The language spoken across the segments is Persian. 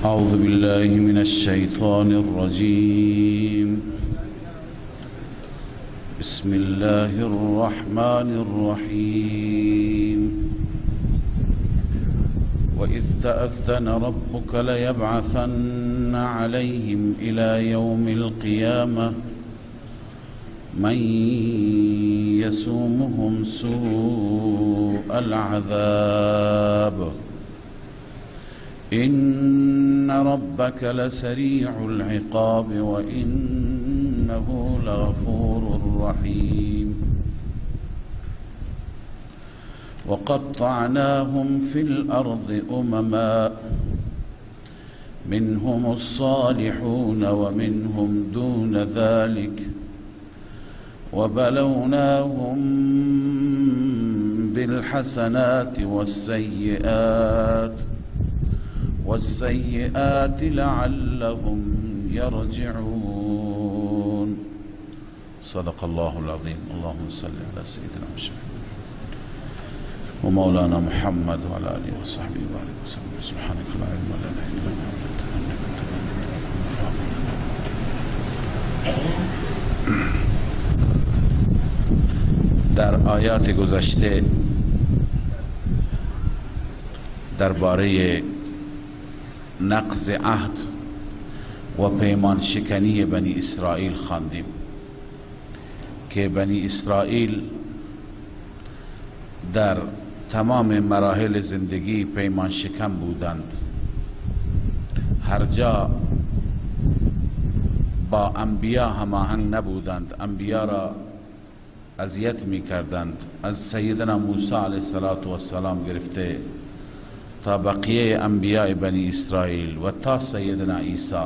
أعوذ بالله من الشيطان الرجيم. بسم الله الرحمن الرحيم. وإذ تأذن ربك ليبعثن عليهم إلى يوم القيامة من يسومهم سوء العذاب إن ربك لسريع العقاب وإنه لغفور رحيم. وقطعناهم في الأرض أمما منهم الصالحون ومنهم دون ذلك وبلوناهم بالحسنات والسيئات لعلهم يرجعون. صدق الله العظيم. اللهم صل على سيدنا وشفيعنا ومولانا محمد وعلى آله وصحبه وبارك وسلم. سبحانك لا علم لنا إلا ما علمتنا إنك أنت العليم. در آیات گذشته درباره نقض عهد و پیمان شکنی بنی اسرائیل خواندیم که بنی اسرائیل در تمام مراحل زندگی پیمان شکن بودند. هر جا با انبیا هماهنگ نبودند، انبیا را اذیت می کردند. از سیدنا موسی علیه السلام گرفته تا بقیه انبیاء بنی اسرائیل و تا سیدنا عیسی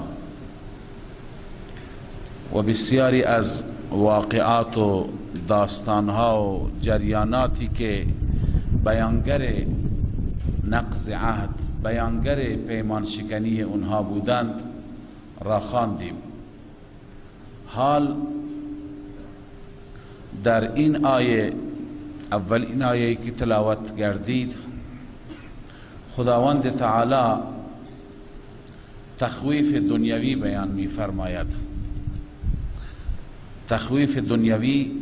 و بسیاری از واقعات و داستانها و جریاناتی که بیانگر نقض عهد، بیانگر پیمان شکنی اونها بودند را خواندیم. حال در این آیه، اولین آیه که تلاوت گردید، خداوند تعالی تخویف دنیوی بیان می فرماید. تخویف دنیوی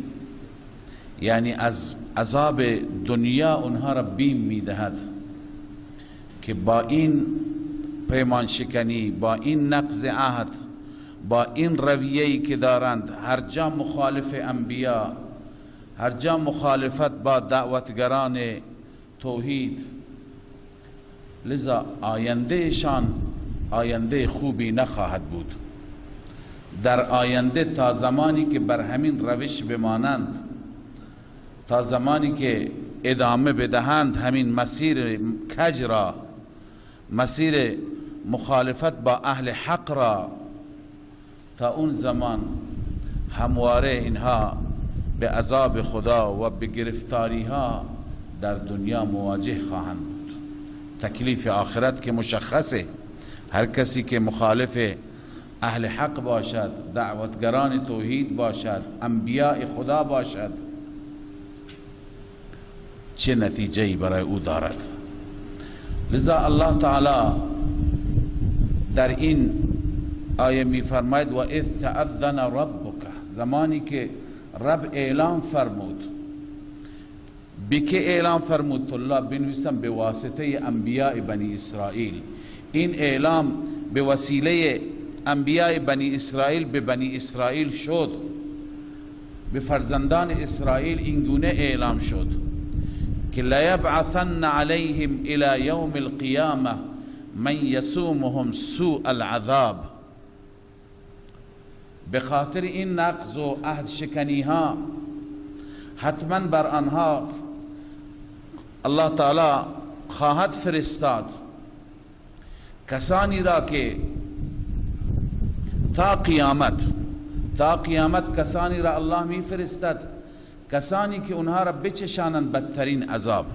یعنی از عذاب دنیا اونها را بیم می دهد که با این پیمان شکنی، با این نقض عهد، با این رویه‌ای که دارند، هر جا مخالف انبیا، هر جا مخالفت با دعوتگران توحید، لذا آیندهشان آینده خوبی نخواهد بود. در آینده تا زمانی که بر همین روش بمانند، تا زمانی که ادامه بدهند همین مسیر کج را، مسیر مخالفت با اهل حق را، تا اون زمان همواره اینها به عذاب خدا و به گرفتاری ها در دنیا مواجه خواهند بود. تکلیف آخرت که مشخصه، هر کسی که مخالف اهل حق باشد، دعوتگران توحید باشد، انبیاء خدا باشد، چه نتیجه‌ای برای او دارد. لذا الله تعالی در این آیه می‌فرماید و اذ تأذن ربک، زمانی که رب اعلام فرمود. به که اعلام فرمود؟ طلاب بنویسم به واسطه انبیاء بنی اسرائیل. این اعلام به وسیله انبیاء بنی اسرائیل به بنی اسرائیل شد، به فرزندان اسرائیل این گونه اعلام شد که لیبعثن علیهم الی یوم القیامه من یسومهم سوء العذاب. به خاطر این نقض و عهد شکنی ها حتما بر آنها الله تعالی خواهد فرستاد کسانی را که تا قیامت کسانی را الله می فرستد، کسانی که اونها را بچشانند بدترین عذاب.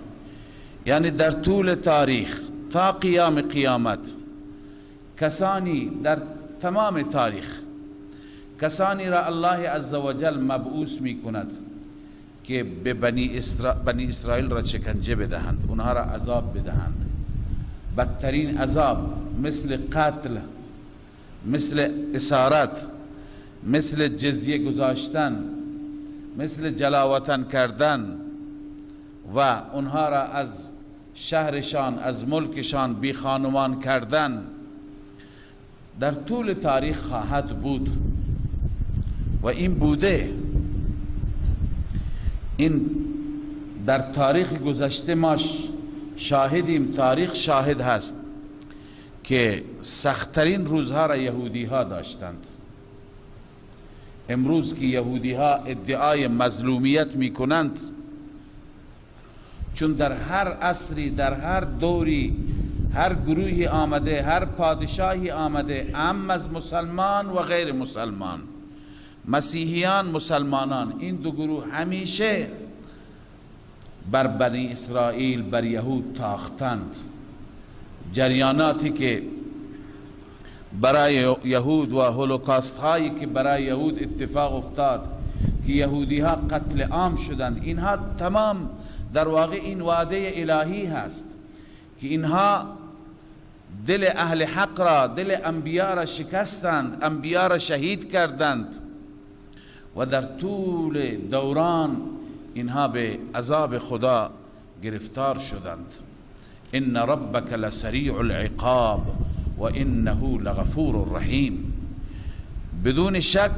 یعنی در طول تاریخ تا قیام قیامت کسانی در تمام تاریخ کسانی را الله عزوجل مبعوث می کند که به بنی اسرائیل را شکنجه بدهند، اونها را عذاب بدهند. بدترین عذاب مثل قتل، مثل اسارت، مثل جزیه گذاشتن، مثل جلاوطن کردن و اونها را از شهرشان، از ملکشان بی خانمان کردن، در طول تاریخ خواهد بود و این بوده. این در تاریخ گذشته ما شاهدیم، تاریخ شاهد هست که سختترین روزها را یهودی ها داشتند. امروز که یهودی ها ادعای مظلومیت می کنند، چون در هر عصری، در هر دوری، هر گروهی آمده، هر پادشاهی آمده، ام از مسلمان و غیر مسلمان، مسیحیان، مسلمانان، این دو گروه همیشه بر بنی اسرائیل، بر یهود تاختند. جریاناتی که برای یهود و هولوکاست هایی که برای یهود اتفاق افتاد که یهودی ها قتل عام شدند، اینها تمام در واقع این وعده الهی هست که اینها دل اهل حق را، دل انبیا را شکستند، انبیا را شهید کردند و در طول دوران اینها به عذاب خدا گرفتار شدند. ان ربک لسریع العقاب و انه لغفور رحیم. بدون شک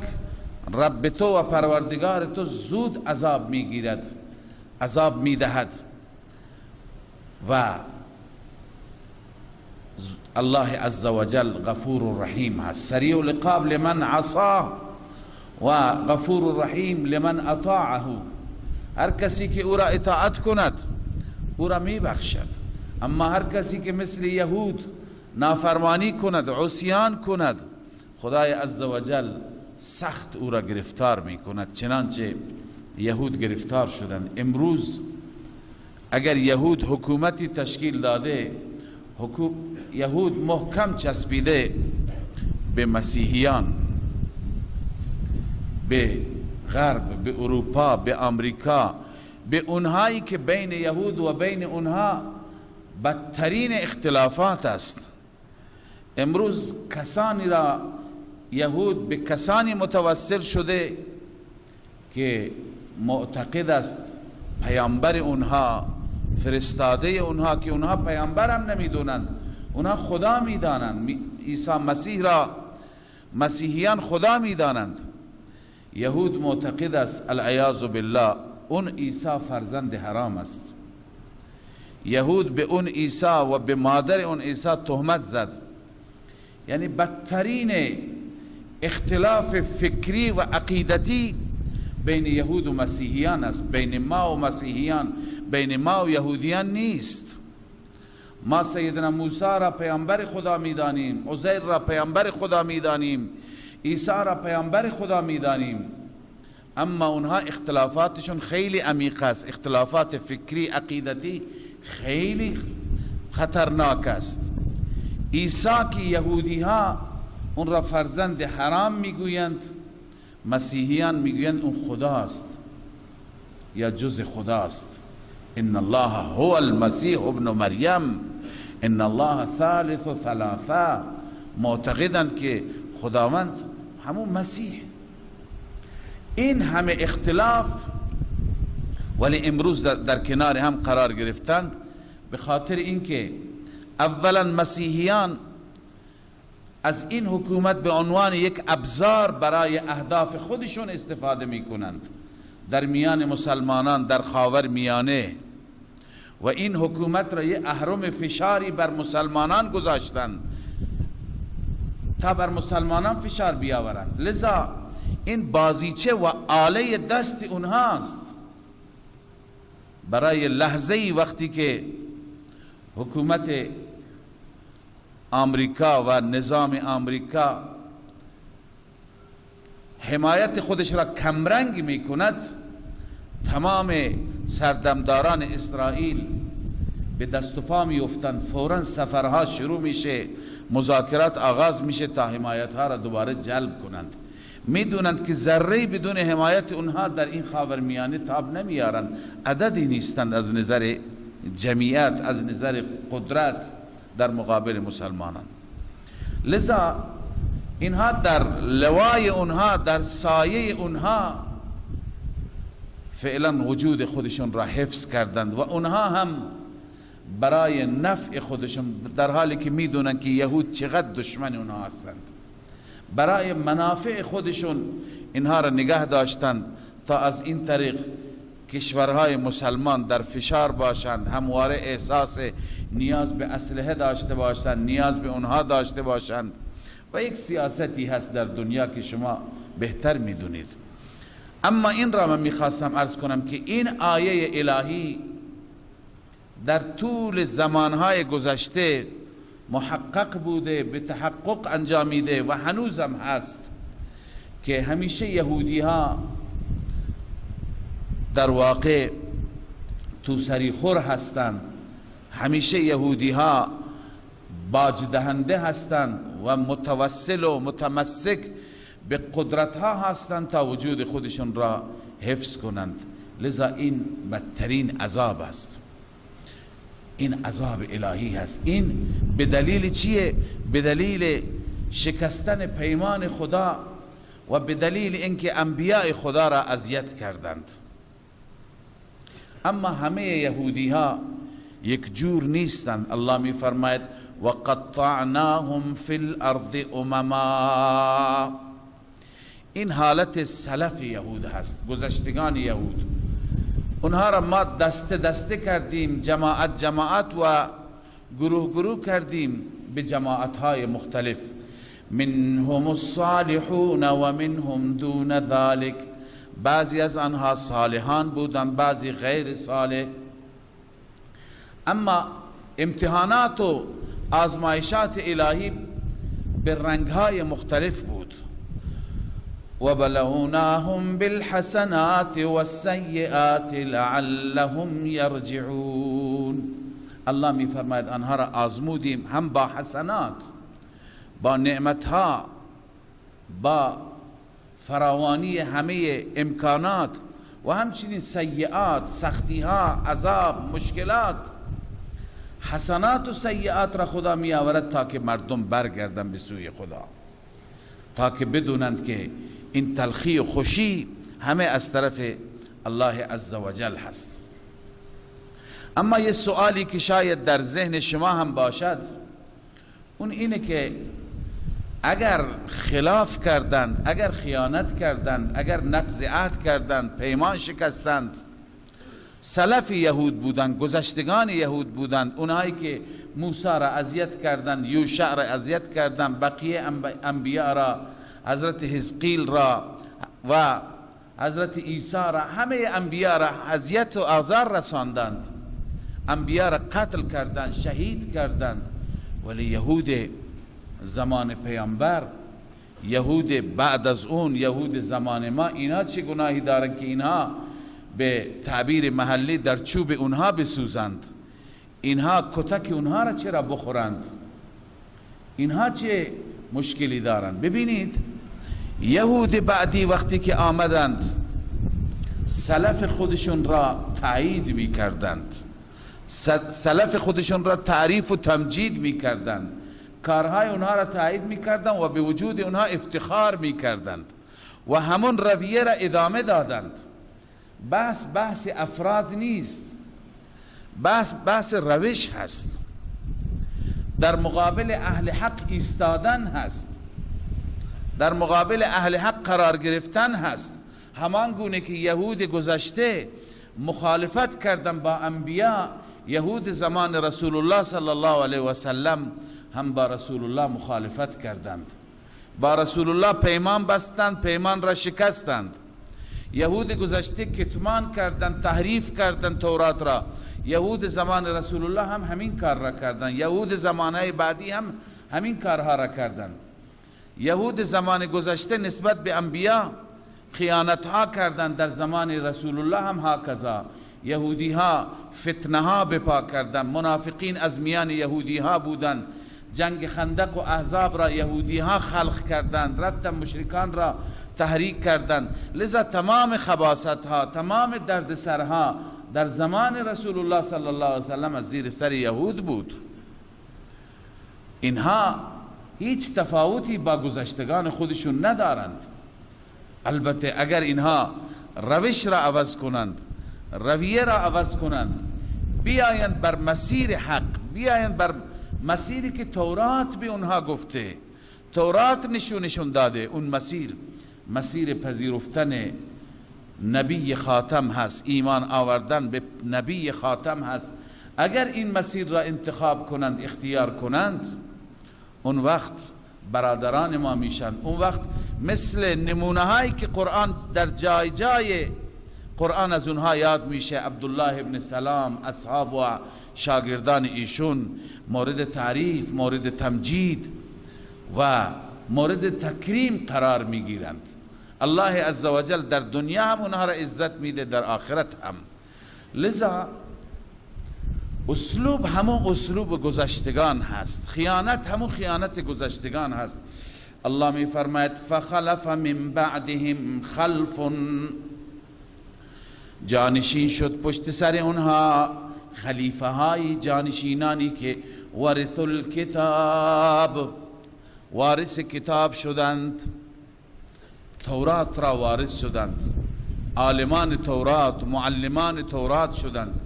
رب تو و پروردگار تو زود عذاب میگیرد، عذاب میدهد و الله عز وجل غفور رحیم هست. سریع العقاب لمن عصاه و غفور رحیم لمن اطاعه. هر کسی که او را اطاعت کند او را میبخشد، اما هر کسی که مثل یهود نافرمانی کند، عصیان کند، خدای عزوجل سخت او را گرفتار میکند، چنانچه یهود گرفتار شدند. امروز اگر یهود حکومتی تشکیل داده، یهود محکم چسبیده به مسیحیان، به غرب، به اروپا، به آمریکا، به اونهایی که بین یهود و بین اونها بدترین اختلافات است. امروز کسانی را یهود به کسانی متوسل شده که معتقد است پیامبر اونها، فرستاده اونها، که اونها پیامبر هم نمیدونند، اونها خدا میدانند. عیسی مسیح را مسیحیان خدا میدانند. یهود معتقد است العیاذ بالله اون عیسی فرزند حرام است. یهود به اون عیسی و به مادر اون عیسی تهمت زد. یعنی بدترین اختلاف فکری و عقیدتی بین یهود و مسیحیان است، بین ما و مسیحیان، بین ما و یهودیان نیست. ما سیدنا موسی را پیامبر خدا میدانیم، عزیر را پیامبر خدا میدانیم، عیسی را پیامبر خدا میدانیم، اما اونها اختلافاتشون خیلی عمیق است، اختلافات فکری عقیدتی خیلی خطرناک است. عیسی که یهودی ها اون را فرزند حرام میگویند، مسیحیان میگویند اون خداست یا جز خداست. ان الله هو المسیح ابن مریم ان الله ثالث ثلاثه. معتقدند که خداوند همون مسیح. این همه اختلاف ولی امروز در کنار هم قرار گرفتند، به خاطر اینکه اولا مسیحیان از این حکومت به عنوان یک ابزار برای اهداف خودشون استفاده میکنند در میان مسلمانان در خاور میانه، و این حکومت را یک اهرم فشاری بر مسلمانان گذاشتند تا بر مسلمانان فشار بیاورند. لذا این بازیچه و آله دست اونهاست برای لحظه وقتی که حکومت آمریکا و نظام آمریکا حمایت خودش را کمرنگ می کند، تمام سردمداران اسرائیل به دست و پا می افتند، فوراً سفرها شروع میشه، مذاکرات آغاز میشه تا حمایت ها را دوباره جلب کنند. میدونند که ذره بدون حمایت اونها در این خاورمیانه تاب نمیارند، عددی نیستند از نظر جمعیت، از نظر قدرت، در مقابل مسلمانان. لذا اینها در لوای اونها، در سایه اونها فعلا وجود خودشون را حفظ کردند و اونها هم برای نفع خودشون، در حالی که میدونن که یهود چقدر دشمن اونها هستند، برای منافع خودشون اینها را نگه داشتند تا از این طریق کشورهای مسلمان در فشار باشند، همواره احساس نیاز به اسلحه داشته باشند، نیاز به اونها داشته باشند. و یک سیاستی هست در دنیا که شما بهتر میدونید. اما این را من میخواستم عرض کنم که این آیه الهی در طول زمانهای گذشته محقق بوده، به تحقق انجامیده و هنوزم هست که همیشه یهودی ها در واقع توسری خور هستند، همیشه یهودی ها باج دهنده هستند و متوسل و متمسک به قدرت ها هستند تا وجود خودشون را حفظ کنند. لذا این بدترین عذاب است، این عذاب الهی هست. این به دلیل چیه؟ به دلیل شکستن پیمان خدا و به دلیل اینکه انبیاء خدا را اذیت کردند. اما همه یهودی ها یک جور نیستند. الله می فرماید وقطعناهم فی الارض امما. این حالت سلف یهود هست، گذشتگان یهود. اونها را ما دسته دسته کردیم، جماعت جماعت و گروه گروه کردیم به جماعت های مختلف. منهم الصالحون و منهم دون ذلك. بعضی از آنها صالحان بودند، بعضی غیر صالح. اما امتحانات و آزمایشات الهی به رنگهای مختلف بود. وبلوناهم بالحسنات والسیئات لعلهم یرجعون. الله می فرماید آنها را آزمودیم هم با حسنات، با نعمتها، با فراوانی همه امکانات، و همچنین سیئات، سختیها، عذاب، مشکلات. حسنات و سیئات را خدا می آورد تا که مردم برگردن به سوی خدا، تا که بدونند که این تلخی و خوشی همه از طرف الله عزوجل هست. اما یه سوالی که شاید در ذهن شما هم باشد اون اینه که اگر خلاف کردند، اگر خیانت کردند، اگر نقض عهد کردند، پیمان شکستند، سلف یهود بودند، گذشتگان یهود بودند، اونهایی که موسی را اذیت کردند، یوشع را اذیت کردند، بقیه انبیاء را، حضرت حزقیل را و حضرت عیسی را، همه انبیاء را اذیت و آزار رساندند، انبیاء را قتل کردند، شهید کردند. ولی یهود زمان پیامبر، یهود بعد از اون، یهود زمان ما، اینا چه گناهی دارند که اینها به تعبیر محلی در چوب اونها بسوزند؟ اینها کتک اونها را چرا بخورند؟ اینها چه مشکلی دارند؟ ببینید یهود بعدی وقتی که آمدند سلف خودشون را تایید می کردند، سلف خودشون را تعریف و تمجید می کردند، کارهای اونها را تایید می کردند و به وجود اونها افتخار می کردند و همون رویه را ادامه دادند. بحث بحث افراد نیست، بحث بحث روش هست، در مقابل اهل حق ایستادن هست، در مقابل اهل حق قرار گرفتن هست. همان گونه که یهود گذشته مخالفت کردن با انبیا، یهود زمان رسول الله صلی الله علیه و سلم هم با رسول الله مخالفت کردند، با رسول الله پیمان بستند، پیمان را شکستند. یهود گذشته کتمان کردند، تحریف کردند تورات را، یهود زمان رسول الله هم همین کار را کردند، یهود زمانهای بعدی هم همین کارها را کردند. یهود زمان گذشته نسبت به انبیا خیانت ها کردند، در زمان رسول الله هم هکذا. یهودی ها فتنه ها بپا کردند، منافقین از میان یهودی ها بودند، جنگ خندق و احزاب را یهودی ها خلق کردند، رفتن مشرکان را تحریک کردند. لذا تمام خباثت ها، تمام دردسرها در زمان رسول الله صلی الله علیه وسلم از زیر سر یهود بود. اینها هیچ تفاوتی با گذشتگان خودشون ندارند. البته اگر اینها روش را عوض کنند، رویه را عوض کنند، بیایند بر مسیر حق، بیایند بر مسیری که تورات به اونها گفته، تورات نشونشون داده، اون مسیر مسیر پذیرفتن نبی خاتم هست، ایمان آوردن به نبی خاتم هست. اگر این مسیر را انتخاب کنند، اختیار کنند، اون وقت برادران ما میشن. اون وقت مثل نمونه هایی که قرآن در جای جای قرآن از اونها یاد میشه، عبدالله ابن سلام، اصحاب و شاگردان ایشون مورد تعریف، مورد تمجید و مورد تکریم قرار میگیرند. الله عزوجل در دنیا هم اونها را عزت میده، در آخرت هم. لذا اسلوب همون اسلوب گذشتگان هست، خیانت همون خیانت گذشتگان هست. الله می فرماید فخلف من بعدهم خلف، جانشین شد پشت سر اونها خلیفه های جانشینانی که ورث الکتاب، وارث کتاب شدند، تورات را وارث شدند، عالمان تورات، معلمان تورات شدند.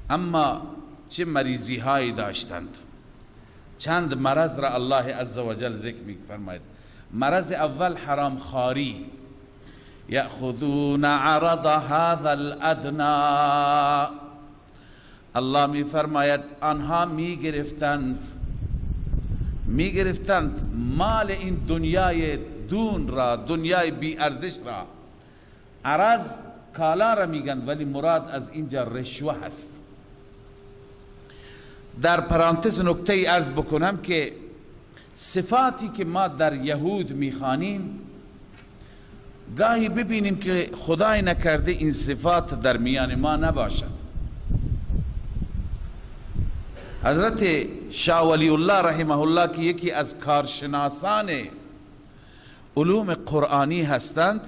اما چه مریضی هایی داشتند؟ چند مرض را الله عزوجل ذکر می فرماید. مرض اول حرام خواری، یأخذون عرض هذا الادنا. الله می فرماید آنها می گرفتند مال این دنیای دون را، دنیای بی ارزش را. عرض کالا را میگن، ولی مراد از اینجا رشوه هست. در پرانتز نکته ای عرض بکنم که صفاتی که ما در یهود میخوانیم گاهی ببینیم که خدای نکرده این صفات در میان ما نباشد. حضرت شاه ولی الله رحمه الله که یکی از کارشناسان علوم قرآنی هستند،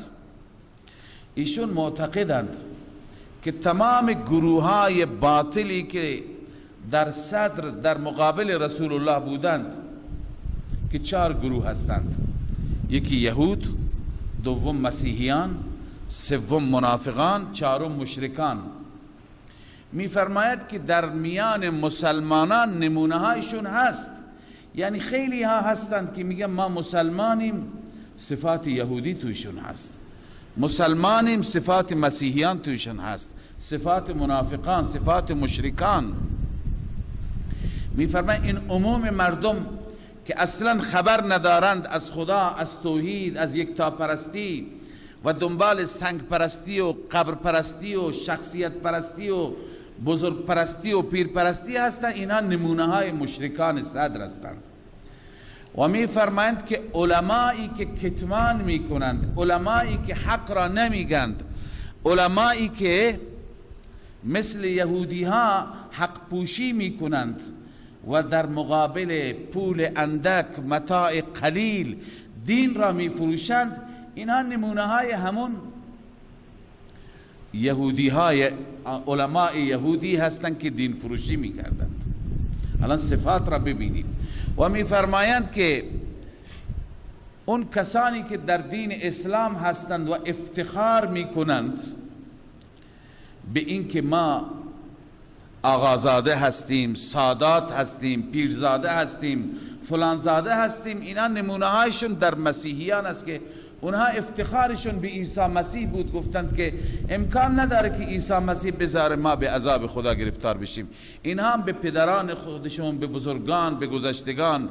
ایشون معتقدند که تمام گروه های باطلی که در صدر در مقابل رسول الله بودند که 4 گروه هستند، یکی یهود، دوم مسیحیان، سوم منافقان، چهارم مشرکان. میفرماید که در میان مسلمانان نمونه هایشون هست، یعنی خیلی ها هستند که میگن ما مسلمانیم، صفات یهودی توشون هست، مسلمانیم صفات مسیحیان توشون هست، صفات منافقان، صفات مشرکان. میفرماید این عموم مردم که اصلا خبر ندارند از خدا، از توحید، از یکتاپرستی و دنبال سنگ پرستی و قبر پرستی و شخصیت پرستی و بزرگ پرستی و پیر پرستی هستند، اینها نمونه های مشرکان صدر هستند. و می فرمایند که علمایی که کتمان می کنند، علمایی که حق را نمیگند، علمایی که مثل یهودی ها حق پوشی می کنند و در مقابل پول اندک، متاع قلیل دین را می فروشند، اینها نمونه های همون یهودی های علماء یهودی هستند که دین فروشی می کردند. الان صفات را ببینید. و می فرمایند که اون کسانی که در دین اسلام هستند و افتخار می کنند به اینکه ما آقازاده هستیم، سادات هستیم، پیرزاده هستیم، فلانزاده هستیم، اینا نمونه هایشون در مسیحیان است که اونها افتخارشون به عیسی مسیح بود، گفتند که امکان نداره که عیسی مسیح بذاره ما به عذاب خدا گرفتار بشیم. اینها هم به پدران خودشون، به بزرگان، به گذشتگان.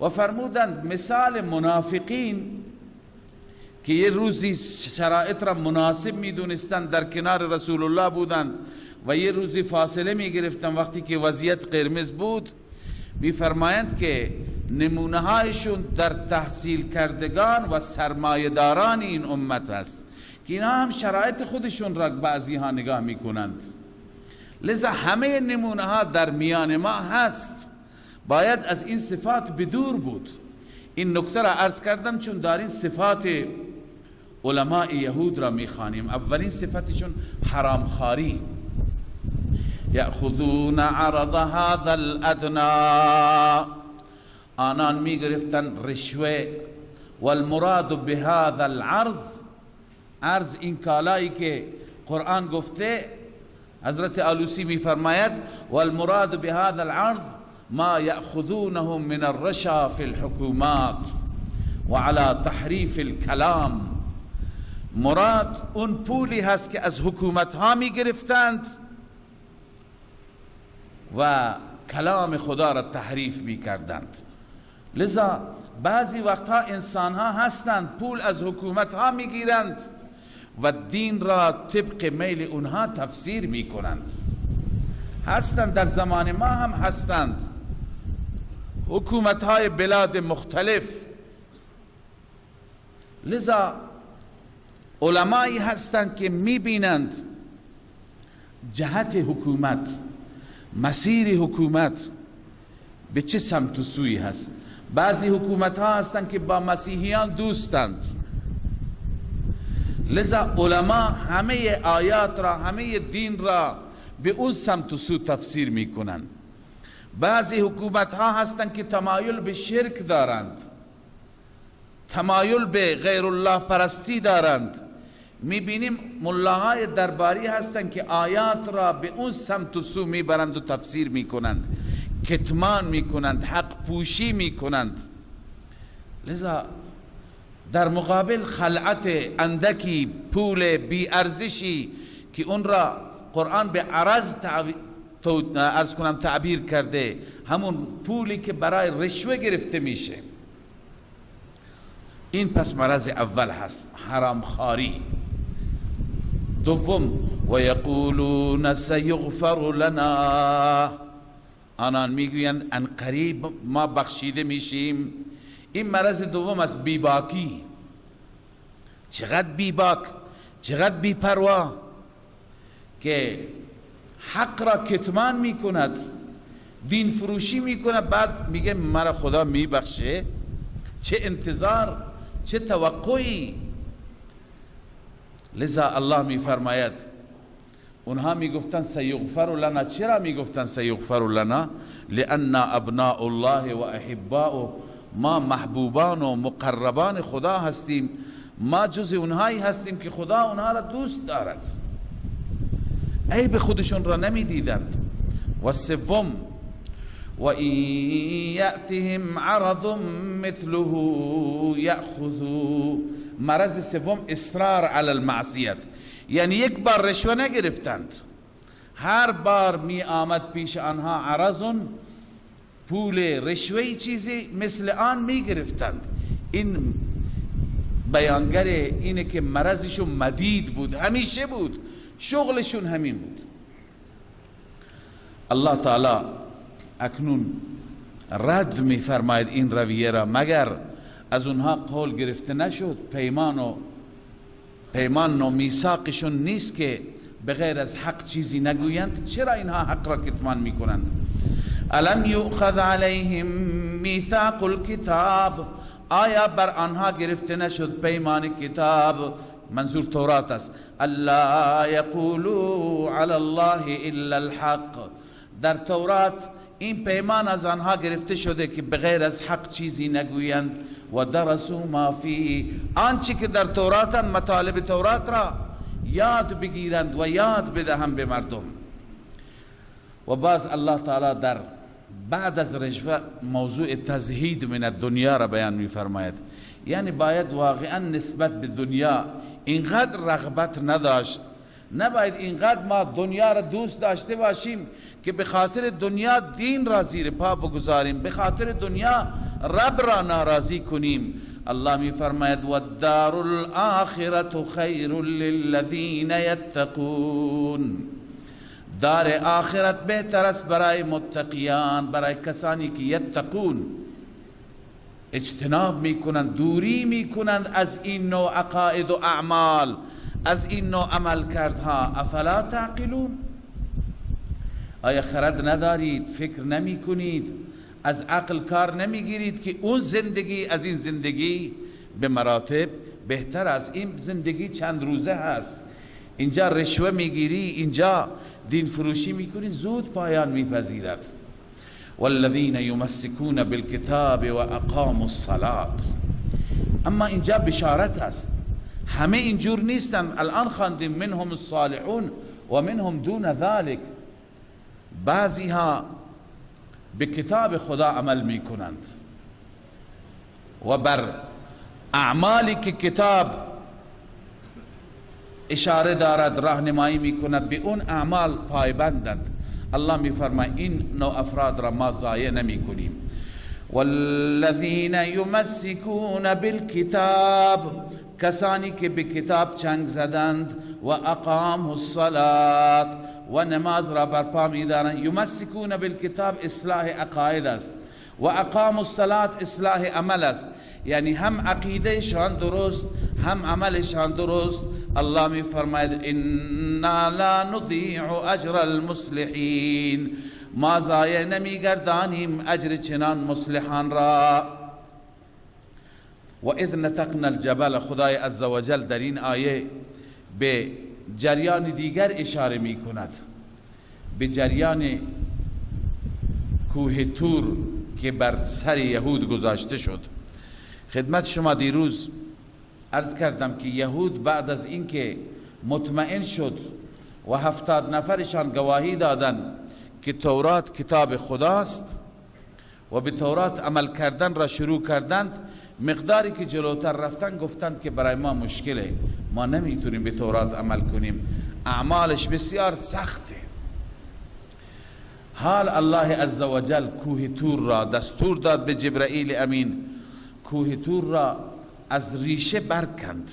و فرمودند مثال منافقین که یه روزی شرایط را مناسب میدونستند، در کنار رسول الله بودند و یه روزی فاصله میگرفتند وقتی که وضعیت قرمز بود، میفرمایند که نمونه هایشون در تحصیل کردگان و سرمایه‌داران این امت است که اینها هم شرایط خودشون را بعضی ها نگاه میکنند. لذا همه نمونه ها در میان ما هست، باید از این صفات بدور بود. این نکته را عرض کردم چون دارین صفات علماء یهود را میخوانیم. اولین صفتشون حرامخواری، یأخذون عرض هذا الادنا، آنان میگرفتن رشوه. والمراد بهذا العرض، عرض این کالایی که قرآن گفته، حضرت آلوسی میفرماید والمراد بهذا العرض ما یأخذونه من الرشا فی الحکومات وعلى تحریف الکلام. مراد اون پولی هست که از حکومت ها می گرفتند و کلام خدا را تحریف می کردند. لذا بعضی وقتها انسان ها هستند پول از حکومت ها می گیرند و دین را طبق میل اونها تفسیر می کنند. هستند، در زمان ما هم هستند حکومت های بلاد مختلف. لذا علمایی هستند که میبینند جهت حکومت، مسیر حکومت به چه سمت و سویی هست. بعضی حکومت ها هستند که با مسیحیان دوستند، لذا علما همه آیات را، همه دین را به اون سمت و سو تفسیر میکنند. بعضی حکومت ها هستند که تمایل به شرک دارند، تمایل به غیر الله پرستی دارند. میبینیم ملاهای درباری هستند که آیات را به اون سمت و سو میبرند و تفسیر میکنند، کتمان میکنند، حق پوشی میکنند. لذا در مقابل خلعت اندکی، پول بی ارزشی که اون را قرآن به عرض عرض کنم تعبیر کرده، همون پولی که برای رشوه گرفته میشه، این پس مرض اول هست، حرام خواری. دوم و یقولون سیغفر لنا، آنان میگویند ان قریب ما بخشیده میشیم. این مرض دوم است، بیباکی. چقدر بیباک، چقدر بیپروا که حق را کتمان میکند، دین فروشی میکند، بعد میگه مرا خدا میبخشه. چه انتظار، چه توقعی. لذا الله میفرماید اونها میگفتن سیغفر لنا. چرا میگفتن سیغفر لنا؟ لأن ابناء الله و احباؤه، ما محبوبان و مقربان خدا هستیم، ما جز اونهایی هستیم که خدا اونها را دوست دارد. عیب خودشون را نمیدیدند. و سوم و این یأتهم عرض مثله یأخذوا، مرض سوم اصرار علی المعصیت، یعنی یک بار رشوه نگرفتند، هر بار می آمد پیش آنها عرض، پول رشوه چیزی مثل آن می گرفتند. این بیانگر اینه که مرضشون مدید بود، همیشه بود، شغلشون همین بود. الله تعالی اکنون رد می فرماید این رویه را، مگر از اونها قول گرفته نشد؟ پیمان و میثاقشون نیست که به غیر از حق چیزی نگویند؟ چرا اینها حق را کتمان میکنند؟ الم یؤخذ علیهم میثاق الکتاب، آیا بر آنها گرفته نشد پیمان کتاب؟ منظور تورات است. الا یقولوا علی الله الا الحق، در تورات این پیمان از آنها گرفته شده که بغیر از حق چیزی نگویند. و درسوا ما فیه، آنچه که در تورات مطالب تورات را یاد بگیرند و یاد بدهند به مردم. و باز الله تعالی در بعد از رشوه موضوع تزهید من الدنیا را بیان می فرماید. یعنی باید واقعا نسبت به دنیا اینقدر رغبت نداشت، نباید اینقدر ما دنیا را دوست داشته باشیم که به خاطر دنیا دین را زیر پا بگذاریم، به خاطر دنیا رب را ناراضی کنیم. الله می فرماید والدار الآخرة خیر للذین یتقون، دار آخرت بهتر است برای متقیان، برای کسانی که یتقون، اجتناب میکنند، دوری میکنند از این نوع عقاید و اعمال، از این نوع عملکردها. افلا تعقلون، آیا خرد ندارید؟ فکر نمی کنید؟ از عقل کار نمی گیرید که اون زندگی از این زندگی به مراتب بهتر است؟ این زندگی چند روزه هست، اینجا رشوه میگیری، اینجا دین فروشی میکنی، زود پایان میپذیرد. والذین یمسکون بالکتاب و اقاموا الصلاة. اما اینجا بشارت است، همه اینجور نیستند. الان خواندیم منهم الصالحون و منهم دون ذلك. بعضی ها به کتاب خدا عمل می کنند و بر اعمالی که کتاب اشاره دارد راهنمایی می کند به اون اعمال پایبندند. الله می فرماید این نوع افراد را ما ضایع نمی کنیم. والذین یمسکون بالکتاب، کسانی که به کتاب چنگ زدند، و اقاموا الصلاة، و نماز را برپا می‌دارند. یمسکون بالکتاب اصلاح عقاید است و اقاموا الصلاة اصلاح عمل است، یعنی هم عقیدهشان درست هم عملشان درست. الله می فرماید انا لا نضیع اجر المصلحین، ما ضایع نمیگردانیم اجر چنان مصلحان را. و اذ نتقنا الجبل، خدای عزوجل در این آیه به جریان دیگر اشاره می کند، به جریان کوه تور که بر سر یهود گذاشته شد. خدمت شما دیروز عرض کردم که یهود بعد از اینکه مطمئن شد و 70 نفرشان گواهی دادند که تورات کتاب خداست و به تورات عمل کردن را شروع کردند، مقداری که جلوتر رفتن گفتند که برای ما مشکله، ما نمیتونیم به تورات عمل کنیم، اعمالش بسیار سخته. حال الله عزوجل کوه تور را دستور داد به جبرئیل امین، کوه تور را از ریشه برکند.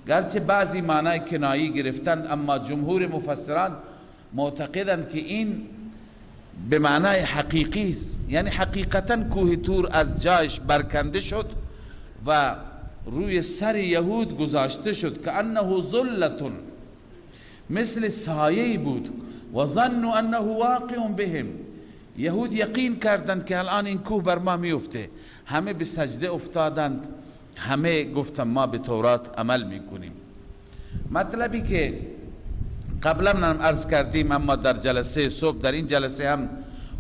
گرچه بعضی معنای کنایی گرفتند، اما جمهور مفسران معتقدند که این به معنای حقیقی است، یعنی حقیقتا کوه تور از جایش برکنده شد و روی سر یهود گذاشته شد، که انه ظلة، مثل سایه بود. و ظنوا انه واقع بهم، یهود یقین کردند که الان این کوه بر ما میفته. همه به سجده افتادند، همه گفتن ما به تورات عمل میکنیم. مطلبی که قبلا هم عرض کردیم، اما در جلسه صبح در این جلسه هم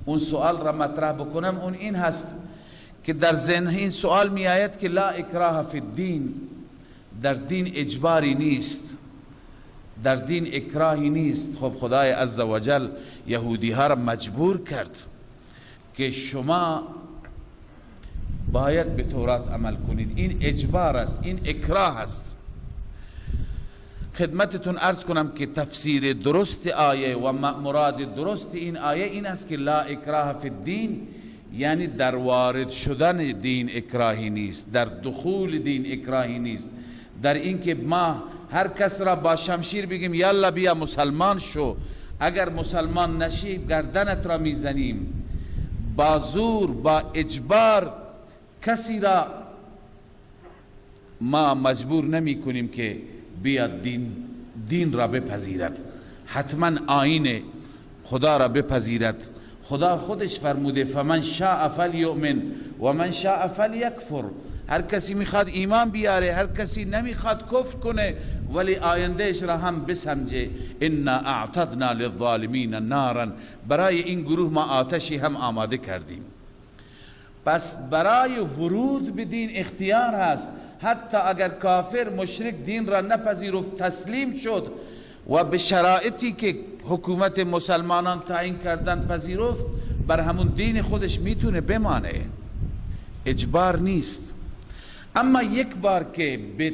اون سوال را مطرح بکنم، اون این هست که در ذهن این سوال می آید که لا اکراه فی الدین، در دین اجباری نیست، در دین اکراهی نیست. خب خدای عزوجل یهودی ها را مجبور کرد که شما باید به تورات عمل کنید، این اجبار است، این اکراه است. خدمتتون عرض کنم که تفسیر درست آیه و مراد درست این آیه این است که لا اکراه فی الدین، یعنی در وارد شدن دین اکراهی نیست، در دخول دین اکراهی نیست، در اینکه ما هر کس را با شمشیر بگیم یالا بیا مسلمان شو، اگر مسلمان نشی گردنت را میزنیم، با زور با اجبار کسی را ما مجبور نمی کنیم که بیاد دین را بپذیرد، حتما آیین خدا را بپذیرد. خدا خودش فرموده فمن شاء فلیؤمن و من شاء فلیکفر، هر کسی میخواد ایمان بیاره، هر کسی نمیخواد کفر کنه، ولی آیندهش را هم بسنجه. انا اعتدنا للظالمین نارا، برای این گروه ما آتشی هم آماده کردیم. پس برای ورود به دین اختیار هست، حتی اگر کافر مشرک دین را نپذیرفت تسلیم شد و به شرایطی که حکومت مسلمانان تعیین کردن پذیرفت، بر همون دین خودش میتونه بمانه، اجبار نیست. اما یک بار که به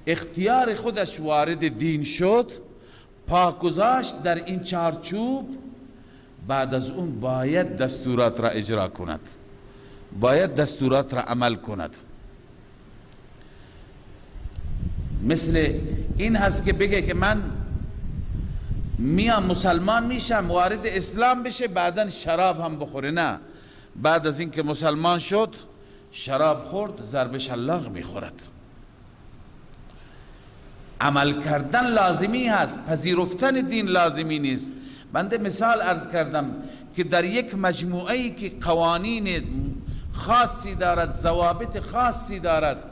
اختیار خودش وارد دین شد، پا گذاشت در این چارچوب، بعد از اون باید دستورات را اجرا کند، باید دستورات را عمل کند. مثل این هست که بگه که من میام مسلمان میشم، وارد اسلام بشه، بعدا شراب هم بخوره. نه، بعد از اینکه مسلمان شد شراب خورد، ضرب شلاق میخورد. عمل کردن لازمی هست، پذیرفتن دین لازمی نیست. بنده مثال عرض کردم که در یک مجموعه‌ای که قوانین خاصی دارد، ضوابط خاصی دارد،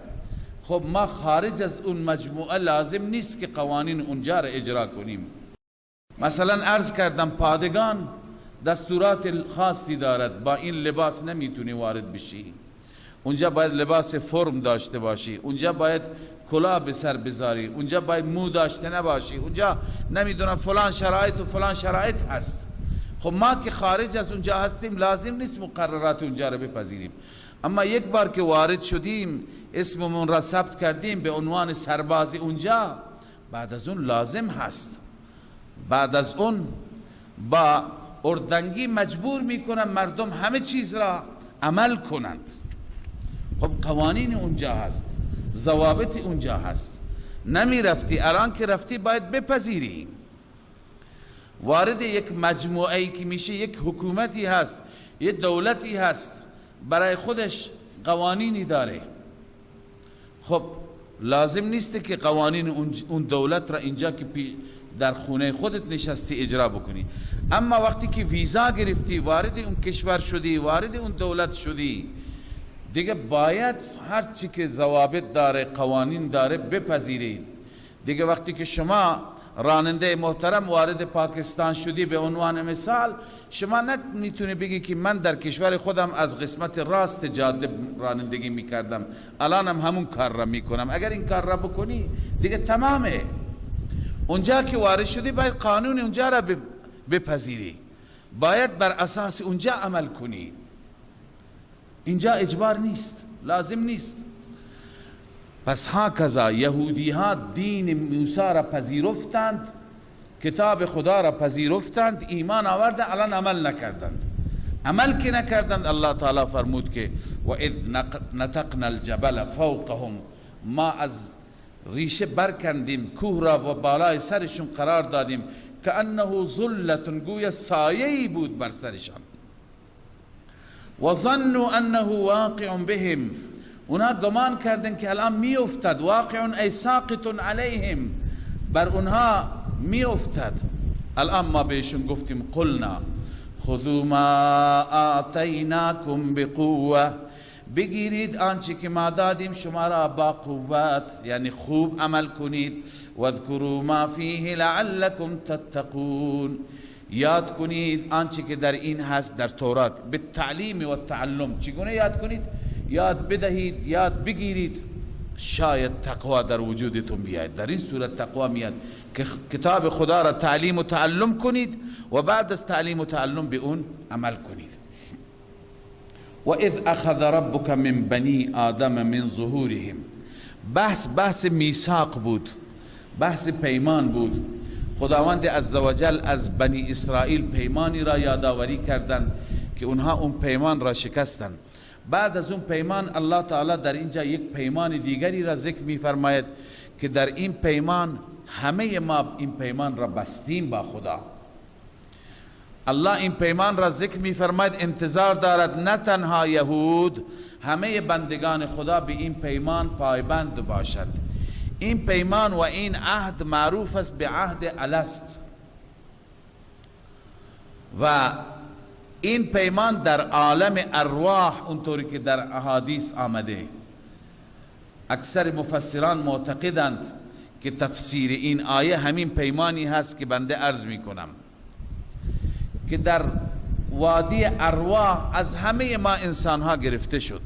خب ما خارج از اون مجموعه لازم نیست که قوانین اونجا را اجرا کنیم. مثلا عرض کردم پادگان دستورات خاصی دارد، با این لباس نمیتونی وارد بشی، اونجا باید لباس فرم داشته باشی، اونجا باید کلاه به سر بذاری، اونجا باید مو داشته نباشی، اونجا نمیدونم فلان شرایط و فلان شرایط هست. خب ما که خارج از اونجا هستیم لازم نیست مقررات اونجا را بپذیریم، اما یک بار که وارد شدیم اسممون را ثبت کردیم به عنوان سرباز اونجا، بعد از اون لازم هست، بعد از اون با اردنگی مجبور میکنن مردم همه چیز را عمل کنند. خب قوانین اونجا هست، ضوابط اونجا هست، نمی رفتی، الان که رفتی باید بپذیری. وارد یک مجموعه که میشه، یک حکومتی هست، یک دولتی هست، برای خودش قوانینی داره. خب لازم نیست که قوانین اون دولت را اینجا که در خونه خودت نشستی اجرا بکنی، اما وقتی که ویزا گرفتی، وارد اون کشور شدی، وارد اون دولت شدی، دیگه باید هر چی که ضوابط داره، قوانین داره بپذیرید. دیگه وقتی که شما راننده محترم وارد پاکستان شدی به عنوان مثال، شما نمیتونی بگی که من در کشور خودم از قسمت راست جاده رانندگی میکردم، الانم همون کار را میکنم. اگر این کار را بکنی دیگه تمامه. اونجا که وارد شدی باید قانون اونجا را بپذیری، باید بر اساس اونجا عمل کنی. اینجا اجبار نیست، لازم نیست. پس هاکذا یهودی ها دین موسی را پذیرفتند، کتاب خدا را پذیرفتند، ایمان آوردند، الان عمل نکردند. عمل که نکردند، الله تعالی فرمود که و اذ نتقنا الجبل فوقهم، ما از ریشه برکندیم کوه را و بالای سرشون قرار دادیم، کأنه ظلة، گویا سایه‌ای بود بر سرشان. و ظنوا انه واقع بهم، اونا گمان کردن که الان میافتد، واقع ای ساقط علیهم، بر اونها میافتد. الان ما بهشون گفتیم قلنا خذوا ما آتیناکم بقوه، بگیرید آنچه که ما دادیم شما را با قوت، یعنی خوب عمل کنید. واذکروا ما فیه لعلکم تتقون، یاد کنید آنچه که در این هست در تورات، به تعلیم و تعلم. چگونه یاد کنید؟ یاد بدهید، یاد بگیرید، شاید تقوا در وجودتون بیاید. در این صورت تقوا میاد که کتاب خدا را تعلیم و تعلم کنید و بعد از تعلیم و تعلم به اون عمل کنید. و اذ اخذ ربک من بنی آدم من ظهورهم، بحث میثاق بود، بحث پیمان بود. خداوند عزوجل از بنی اسرائیل پیمانی را یادآوری کردند که اونها اون پیمان را شکستند. بعد از اون پیمان الله تعالی در اینجا یک پیمان دیگری را ذکر می‌فرماید که در این پیمان همه ما این پیمان را بستیم با خدا. الله این پیمان را ذکر می‌فرماید، انتظار دارد نه تنها یهود، همه بندگان خدا به این پیمان پایبند باشد. این پیمان و این عهد معروف است به عهد الست، و این پیمان در عالم ارواح اونطوری که در احادیث آمده، اکثر مفسران معتقدند که تفسیر این آیه همین پیمانی هست که بنده عرض میکنم، که در وادی ارواح از همه ما انسانها گرفته شد.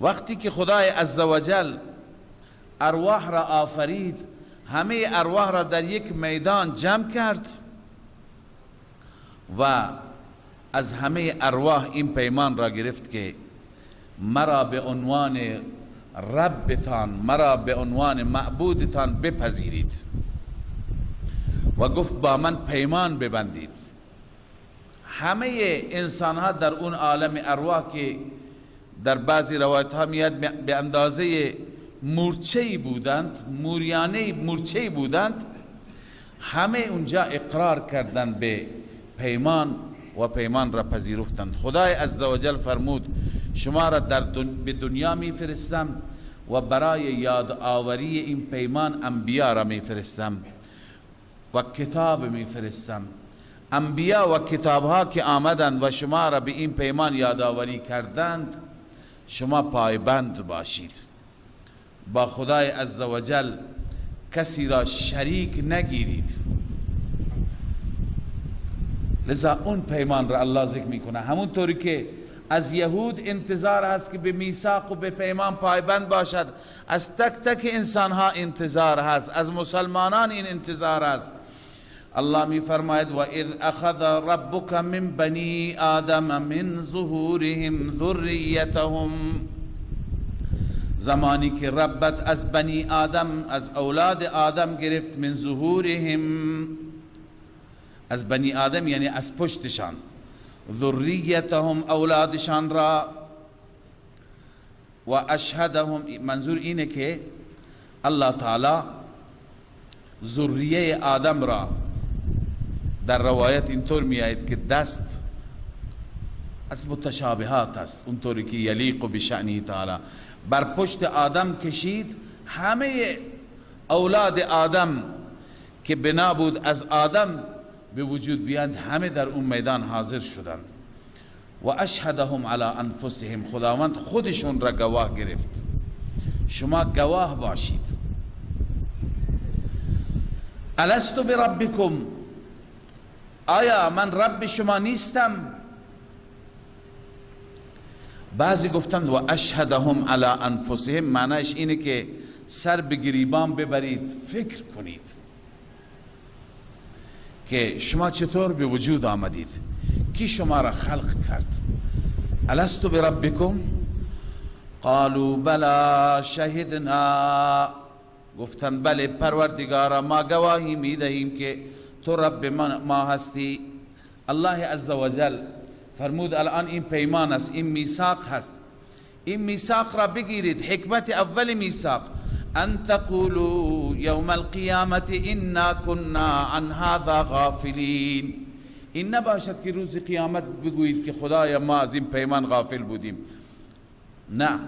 وقتی که خدای عزوجل ارواح را آفرید، همه ارواح را در یک میدان جمع کرد و از همه ارواح این پیمان را گرفت که مرا به عنوان ربتان، مرا به عنوان معبودتان بپذیرید، و گفت با من پیمان ببندید. همه انسان ها در اون عالم ارواح که در بعضی روایت ها میاد به اندازه مورچه‌ای بودند، موریانه مورچه‌ای بودند، همه اونجا اقرار کردند به پیمان و پیمان را پذیرفتند. خدای عزوجل فرمود شما را در به دنیا میفرستم و برای یاد آوری این پیمان انبیا را میفرستم و کتاب میفرستم. انبیا و کتابها که آمدند و شما را به این پیمان یادآوری کردند، شما پایبند باشید. با خدای عزوجل کسی را شریک نگیرید. لذا اون پیمان را الله ذکر میکنه. همونطوری که از یهود انتظار هست که به میثاق و به پیمان پایبند باشد، از تک تک انسان ها انتظار هست، از مسلمانان این انتظار هست. الله می فرماید و اذ اخذ ربک من بنی آدم من ظهورهم ذریتهم، زمانی که ربت از بنی آدم، از اولاد آدم گرفت، من ظهورهم، از بنی آدم یعنی از پشتشان، ذریتهم اولادشان را، و اشهدهم، منظور اینه که الله تعالی ذریه آدم را در روایت اینطور میآید که دست از متشابهات است، اونطوری که یلیق بشأنه تعالی، بر پشت آدم کشید، همه اولاد آدم که بنا بود از آدم به وجود بیاند همه در اون میدان حاضر شدند. و اشهدهم علی انفسهم، خداوند خودشون را گواه گرفت، شما گواه باشید. الست بربکم، آیا من رب شما نیستم؟ بعضی گفتند و اشهدهم علی انفسهم معنیش اینه که سر به گریبان ببرید، فکر کنید که شما چطور به وجود آمدید، کی شما را خلق کرد. الست بربکم؟ قالوا بلا شهدنا، گفتند بله پروردگارا، ما گواهی میدهیم که تو رب ما هستی. الله عزوجل فرمود الان این پیمان است، این میثاق هست، این میثاق را بگیرید. حکمت اول میثاق ان تقولوا یوم القیامت انا كنا عن هذا غافلین، این نباشد که روز قیامت بگویید که خدایا ما از این پیمان غافل بودیم. نه،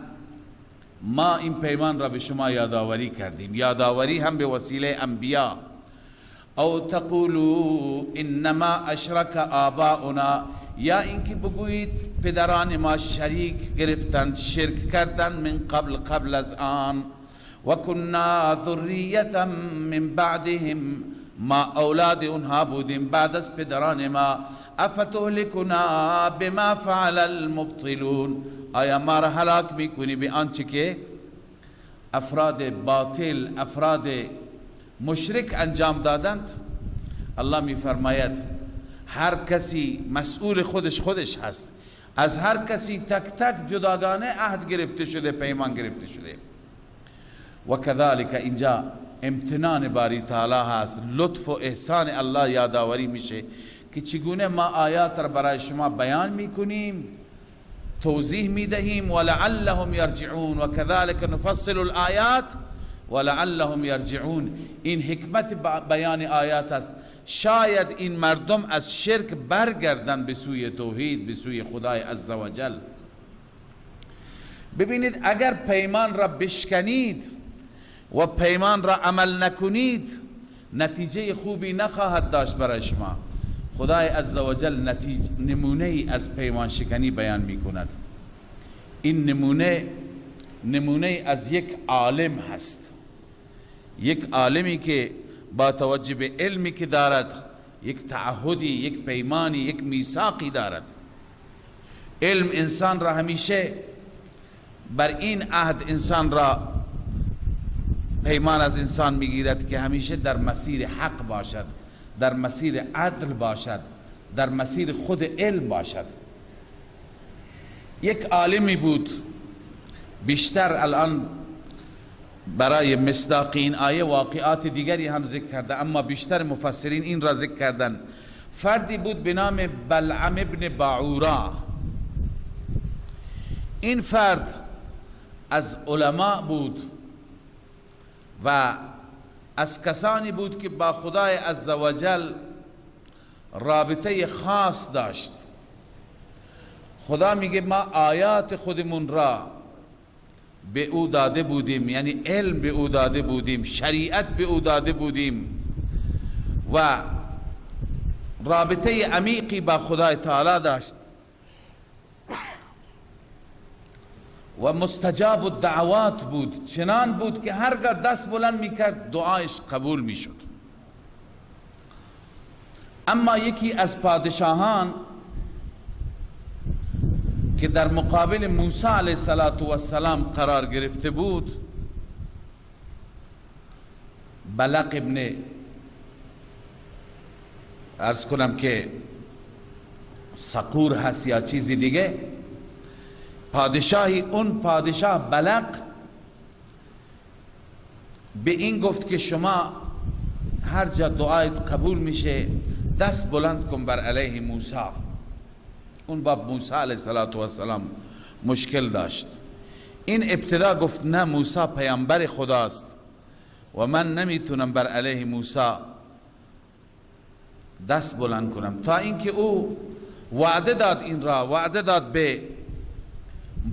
ما این پیمان را به شما یادآوری کردیم، یادآوری هم به وسیله انبیا. او تقولوا انما اشرک آباؤنا، یا اینکه بگویید پدران ما شریک گرفتند، شرک کردند، من قبل، قبل از آن، و کنا ذریة من بعدهم، ما اولاد اونها بودیم بعد از پدران ما. افتهلکنا بما فعل المبطلون، آیا ما را هلاک میکنی به آنچه که افراد باطل، افراد مشرک انجام دادند؟ الله میفرماید هر کسی مسئول خودش خودش هست، از هر کسی تک تک جداگانه عهد گرفته شده، پیمان گرفته شده. و کذالک اینجا امتنان باری تعالی هست، لطف و احسان الله یادآوری میشه که چگونه ما آیات را برای شما بیان میکنیم، توضیح میدهیم. ولعلهم یرجعون و کذالک نفصل الآیات ولعلهم یرجعون. این حکمت بیان آیات است، شاید این مردم از شرک برگردن به سوی توحید، به سوی خدای عزوجل. ببینید اگر پیمان را بشکنید و پیمان را عمل نکنید نتیجه خوبی نخواهد داشت برای شما. خدای عزوجل نمونه ای از پیمان شکنی بیان می کند. این نمونه از یک عالم هست، یک عالمی که با توجه به علمی که دارد یک تعهدی، یک پیمانی، یک میثاقی دارد. علم انسان را همیشه بر این عهد انسان را پیمان از انسان میگیرد که همیشه در مسیر حق باشد، در مسیر عدل باشد، در مسیر خود علم باشد. یک عالمی بود، بیشتر الان برای مصداق این آیه واقعات دیگری هم ذکر کرده، اما بیشتر مفسرین این را ذکر کردن. فردی بود به نام بلعم ابن باعورا. این فرد از علما بود و از کسانی بود که با خدای عزوجل رابطه خاص داشت. خدا میگه ما آیات خودمون را به او داده بودیم، یعنی علم به او داده بودیم، شریعت به او داده بودیم و رابطه عمیقی با خدای تعالی داشت و مستجاب الدعوات بود. چنان بود که هرگاه دست بلند میکرد دعایش قبول میشد. اما یکی از پادشاهان که در مقابل موسی علیه السلام قرار گرفته بود، بلق ابن، عرض کنم که سقور هست یا چیزی دیگه، پادشاهی، اون پادشاه بلق به این گفت که شما هر جا دعایت قبول میشه دست بلند کن بر علیه موسی. اون با موسی علیه السلام مشکل داشت. این ابتدا گفت نه، موسی پیامبر خداست و من نمیتونم بر علیه موسی دست بلند کنم، تا اینکه او وعده داد، این را وعده داد به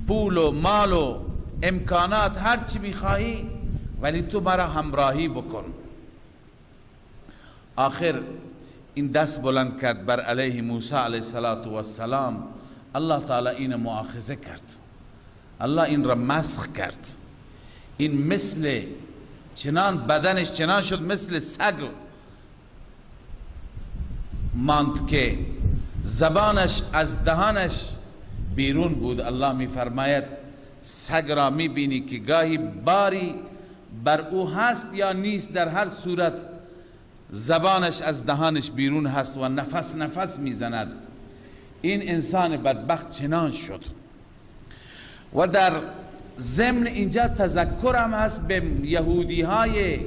پول و مال و امکانات هر چی میخواهی، ولی تو مرا همراهی بکن. آخر این دست بلند کرد بر علیه موسی علیه السلام. الله تعالی این مؤاخذه کرد، الله این را مسخ کرد. این مثل چنان بدنش چنان شد مثل سگ ماند که زبانش از دهانش بیرون بود. الله می فرماید سگ را می بینی که گاهی باری بر او هست یا نیست، در هر صورت زبانش از دهانش بیرون هست و نفس نفس میزند. این انسان بدبخت چنان شد. و در ضمن اینجا تذکر هم هست به یهودی های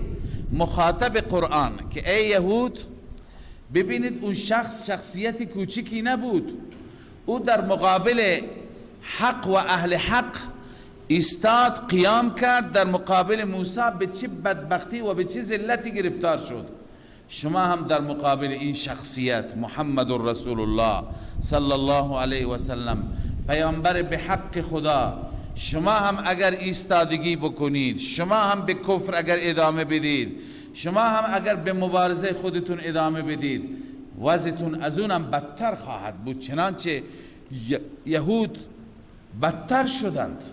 مخاطب قرآن که ای یهود، ببینید اون شخص شخصیت کوچکی نبود، او در مقابل حق و اهل حق ایستاد، قیام کرد، در مقابل موسی به چه بدبختی و به چه ذلتی گرفتار شد. شما هم در مقابل این شخصیت محمد رسول الله صلی الله علیه و سلم، پیامبر به حق خدا، شما هم اگر ایستادگی بکنید، شما هم به کفر اگر ادامه بدید، شما هم اگر به مبارزه خودتون ادامه بدید، وضعتون از اونم بدتر خواهد بود. چنانچه یهود بدتر شدند.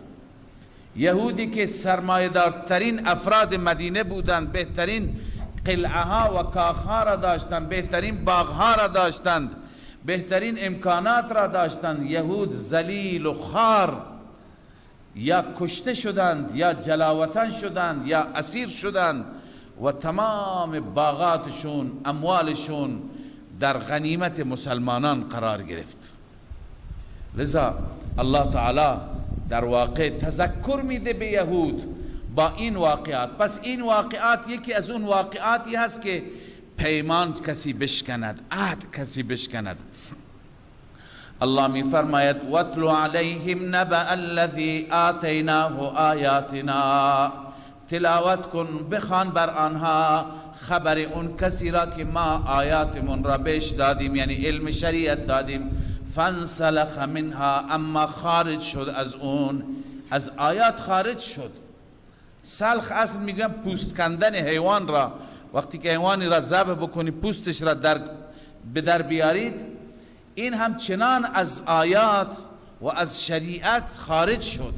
یهودی که سرمایه‌دارترین افراد مدینه بودند، بهترین قلعه ها و کاخ ها را داشتند، بهترین باغ ها را داشتند، بهترین امکانات را داشتند، یهود ذلیل و خوار یا کشته شدند یا جلاوطن شدند یا اسیر شدند و تمام باغاتشون، اموالشون در غنیمت مسلمانان قرار گرفت. لذا الله تعالی در واقع تذکر میده به یهود با این واقعات. پس این واقعات یکی از اون واقعاتی هست که پیمان کسی بشکند، عهد کسی بشکند. الله می فرماید واتل علیهم نبأ الذی آتیناه آیاتنا، تلاوت کن، بخوان بر آنها خبر اون کسی را که ما آیاتمون را بهش دادیم، یعنی علم شریعت دادیم. فانسلخ منها، اما خارج شد از اون، از آیات خارج شد. سلخ اصل میگن پوست کندن حیوان را، وقتی که حیوانی را ذبح بکنی پوستش را به در بیارید، این هم چنان از آیات و از شریعت خارج شد.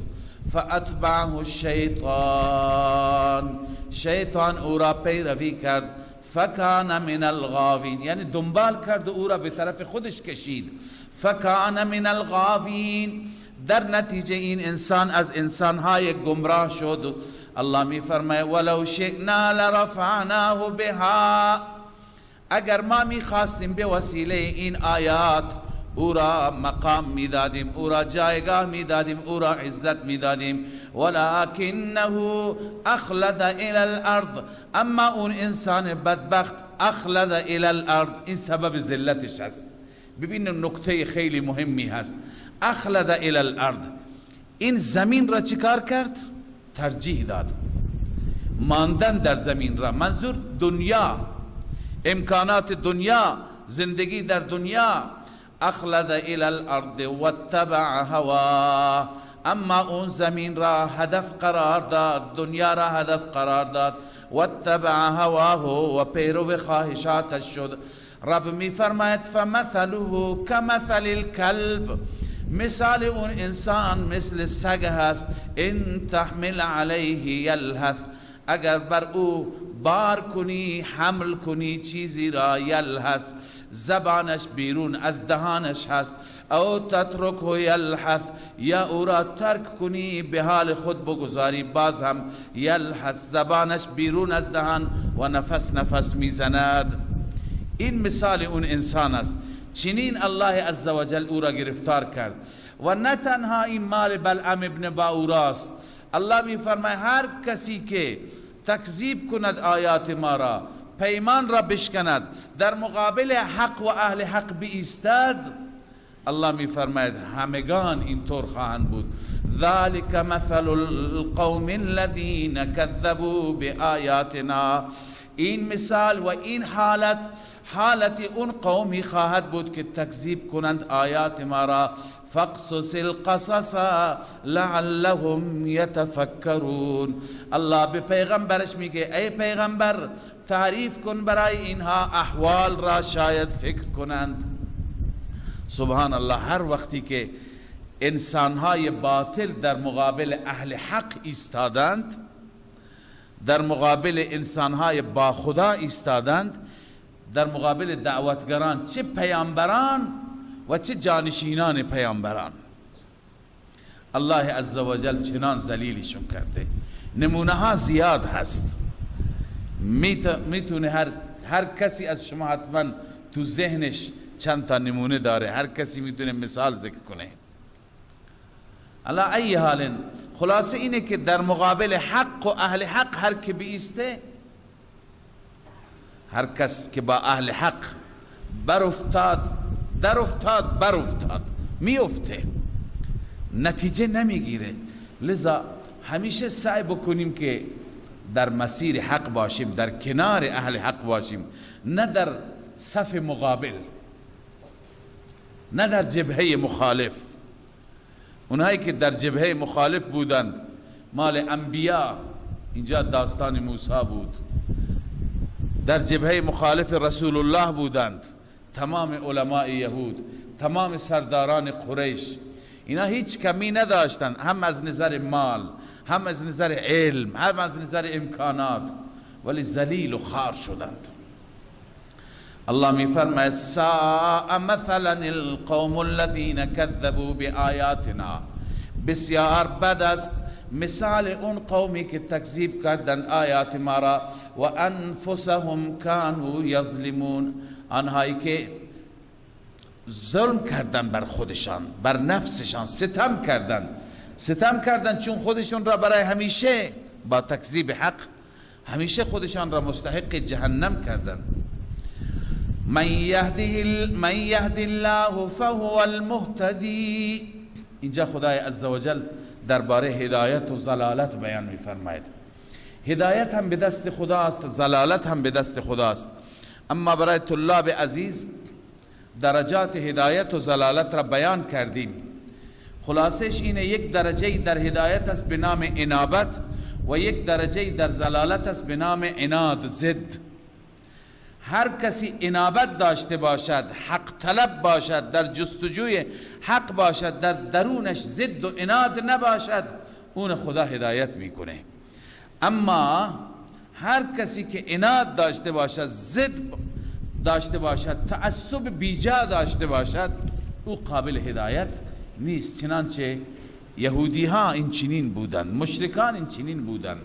فاتبعه الشیطان، شیطان او را پیروی کرد. فکان من الغاوین، یعنی دنبال کرد و او را به طرف خودش کشید. فکان من الغاوین، در نتیجه این انسان از انسانهای گمراه شد. الله می فرماید ولو شئنا لرفعناه بها، اگر ما می خواستیم به وسیله این آیات او را مقام می دادیم، او را جایگاه می دادیم، او را عزت می دادیم. ولکنه اخلد الى الارض، اما اون انسان بدبخت اخلد الى الارض، این سبب ذلتش است. ببین نکته خیلی مهمی هست، اخلد الى الارض، این زمین را چیکار کرد؟ ترجیح داد ماندن در زمین را، منظور دنیا، امکانات دنیا، زندگی در دنیا. اخلد الى الارض واتبع هواه، اما اون زمین را هدف قرار داد، دنیا را هدف قرار داد. واتبع هواه، و پیرو خواهشاتش شد. رب می فرماید فمثله کمثل الكلب، مثال اون انسان مثل سگ هست. ان تحمل علیه یلهث، اگر بر او بار کنی، حمل کنی چیزی را، یلحث، زبانش بیرون از دهانش هست، او تترکه یلحث، یا او را ترک کنی به حال خود بگذاری، باز هم یلحث، زبانش بیرون از دهان و نفس نفس میزند. این مثال اون انسان است. چنین الله عزوجل او را گرفتار کرد. و نه تنها این مال بلعم ابن باوراست، الله می فرماید هر کسی که تکذیب کند آیات ما را، پیمان را بشکند، در مقابل حق و اهل حق بایستد، الله می فرماید همگان اینطور خواهند بود. ذلك مثل القوم الذين كذبوا بآیاتنا. این مثال و این حالت، حالت اون قومی خواهد بود که تکذیب کنند آیات ما را. فاقصص القصص لعلهم یتفکرون. الله به پیغمبرش میگه ای پیغمبر تعریف کن برای اینها احوال را، شاید فکر کنند. سبحان الله، هر وقتی که انسانهای باطل در مقابل اهل حق ایستادند، در مقابل انسانهای با خدا ایستادند، در مقابل دعوتگران، چه پیامبران و چه جانشینان پیامبران، الله عزوجل چنان ذلیلشون کرده. نمونه ها زیاد هست، میتونه هر کسی از شما حتما تو ذهنش چند تا نمونه داره، هر کسی میتونه مثال ذکر کنه. الله ای حال، خلاصه اینه که در مقابل حق و اهل حق هر که بیسته، هر کس که با اهل حق برافتاد، در افتاد، برافتاد، میفته، نتیجه نمیگیره. لذا همیشه سعی بکنیم که در مسیر حق باشیم، در کنار اهل حق باشیم، نه در صف مقابل، نه در جبهه مخالف. اونهایی که در جبهه مخالف بودند، مال انبیا، اینجا داستان موسی بود، در جبهه مخالف رسول الله بودند، تمام علماء یهود، تمام سرداران قریش، اینا هیچ کمی نداشتند، هم از نظر مال، هم از نظر علم، هم از نظر امکانات، ولی ذلیل و خوار شدند. الله می فرماید ساء مثلا القوم الذين كذبوا بآیاتنا. بسیار بد است مثال اون قومی که تکذیب کردند آیات ما را، و انفسهم كانوا یظلمون، آنهایی که ظلم کردند بر خودشان، بر نفسشان ستم کردند، ستم کردند چون خودشون را برای همیشه با تکذیب حق همیشه خودشان را مستحق جهنم کردند. من یهد الله فهو المهتدی. اینجا خدای عزوجل درباره هدایت و ضلالت بیان می‌فرماید. هدایت هم به دست خداست، ضلالت هم به دست خداست. اما برای طلاب عزیز درجات هدایت و ضلالت را بیان کردیم. خلاصش اینه یک درجه در هدایت است به نام انابت و یک درجه در ضلالت است به نام عناد، ضد. هر کسی انابت داشته باشد، حق طلب باشد، در جستجوی حق باشد، در درونش ضد و عناد نباشد، اون خدا هدایت میکنه. اما هر کسی که عناد داشته باشد، ضد داشته باشد، تعصب بیجا داشته باشد، او قابل هدایت نیست. چنانچه یهودی ها این چنین بودند، مشرکان این چنین بودند.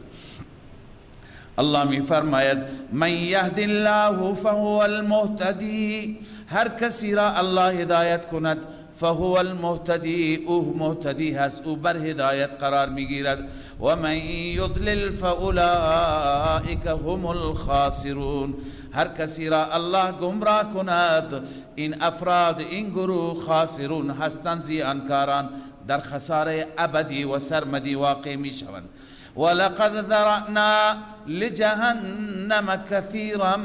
الله می فرماید من یهد الله فهو المهتدی، هر کسی را الله هدایت کند فهو المهتدی، او مهتدی هست، او بر هدایت قرار میگیرد. و من یضلل فاولئک هم الخاسرون، هر کسی را الله گمراه کند این افراد، این گروه خاسرون هستند، زیانکاران، در خساره ابدی و سرمدی واقع میشوند. ولقد ذرأنا لجهنم كثيرا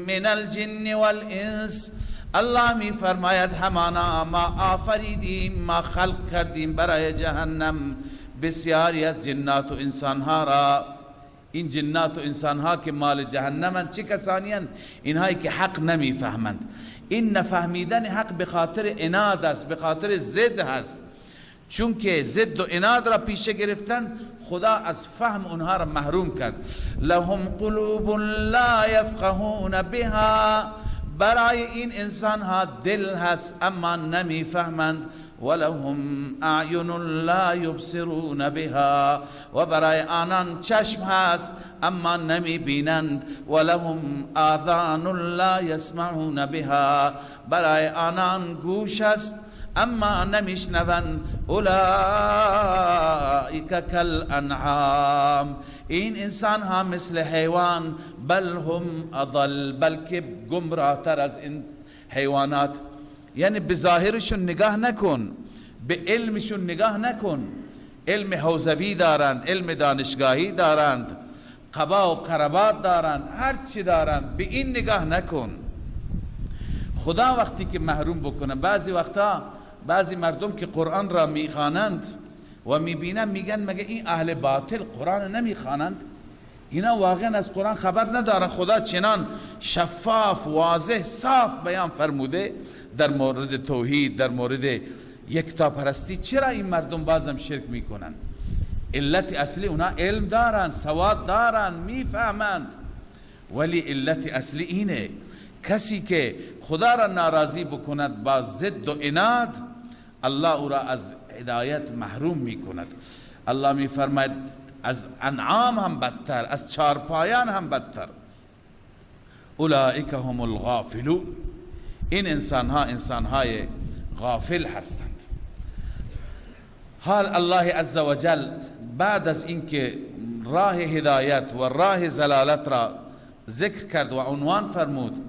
من الجن والإنس. الله می فرماید همانا ما آفریدیم، ما خلق کردیم برای جهنم بسیاری از جنات و انسانها را. این جنات و انسانها که مال جهنمند چه کسانی اند؟ اینهایی که حق نمیفهمند. این نفهمیدن حق به خاطر عناد است، به خاطر ضد هست. چون که ضد و عناد را پیشه گرفتن، خدا از فهم اونها را محروم کرد. لهم قلوب لا یفقهون بها، برای این انسان ها دل هست اما نمیفهمند. ولهم اعین لا یبصرون بها، و برای آنان چشم هست اما نمی بینند. ولهم آذان لا یسمعون بها، برای آنان گوش هست اما نمیشنوند. اولئک کالانعام، این انسان ها مثل حیوان، بل هم اضل، بلکه گمراه تر از این حیوانات. یعنی به ظاهرشون نگاه نکن، به علمشون نگاه نکن. علم حوزوی دارند، علم دانشگاهی دارند، قبا و قربات دارند، هر چی دارند، به این نگاه نکن. خدا وقتی که محروم بکنه، بعضی وقتا بعضی مردم که قرآن را میخوانند و میبینن میگن مگه این اهل باطل قرآن نمیخوانند؟ اینا واقعا از قرآن خبر ندارن. خدا چنان شفاف، واضح، صاف بیان فرموده در مورد توحید، در مورد یکتاپرستی، چرا این مردم بازم شرک میکنن؟ علت اصلی اونا علم دارن، سواد دارن، میفهمند، ولی علت اصلی اینه کسی که خدا را ناراضی بکند با ضد و عناد، الله او را از هدایت محروم میکند. الله میفرماید از انعام هم بدتر، از چارپایان هم بدتر. اولئک هم الغافلون، این انسان ها انسان های غافل هستند. حال الله عزوجل بعد از اینکه راه هدایت و راه ضلالت را ذکر کرد و عنوان فرمود،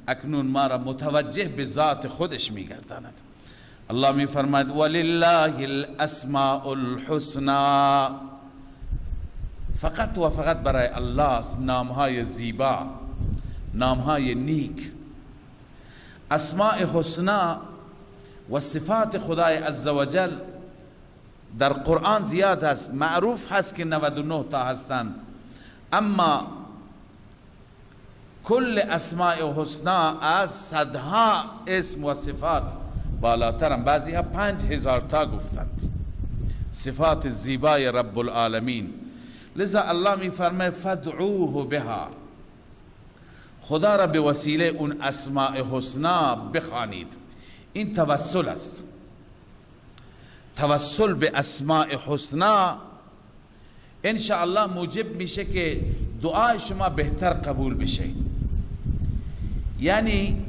اکنون ما را متوجه به ذات خودش میگرداند. الله میفرماید ولله الاسماء الحسنى، فقط و فقط برای الله است نامهای زیبا، نامهای نیک. اسماء حسنا و صفات خدای عزوجل در قرآن زیاد هست، معروف هست که 99 تا هستند، اما کل اسماء حسنا از صدها اسم و صفات بالاترن، بعضی ها 5000 تا گفتند صفات زیبای رب العالمین. لذا الله می فرماید فدعوه بها، خدا را به وسیله اون اسماء حسنا بخوانید. این توسل است، توسل به اسماء حسنا انشاءالله موجب میشه که دعای شما بهتر قبول بشه. یعنی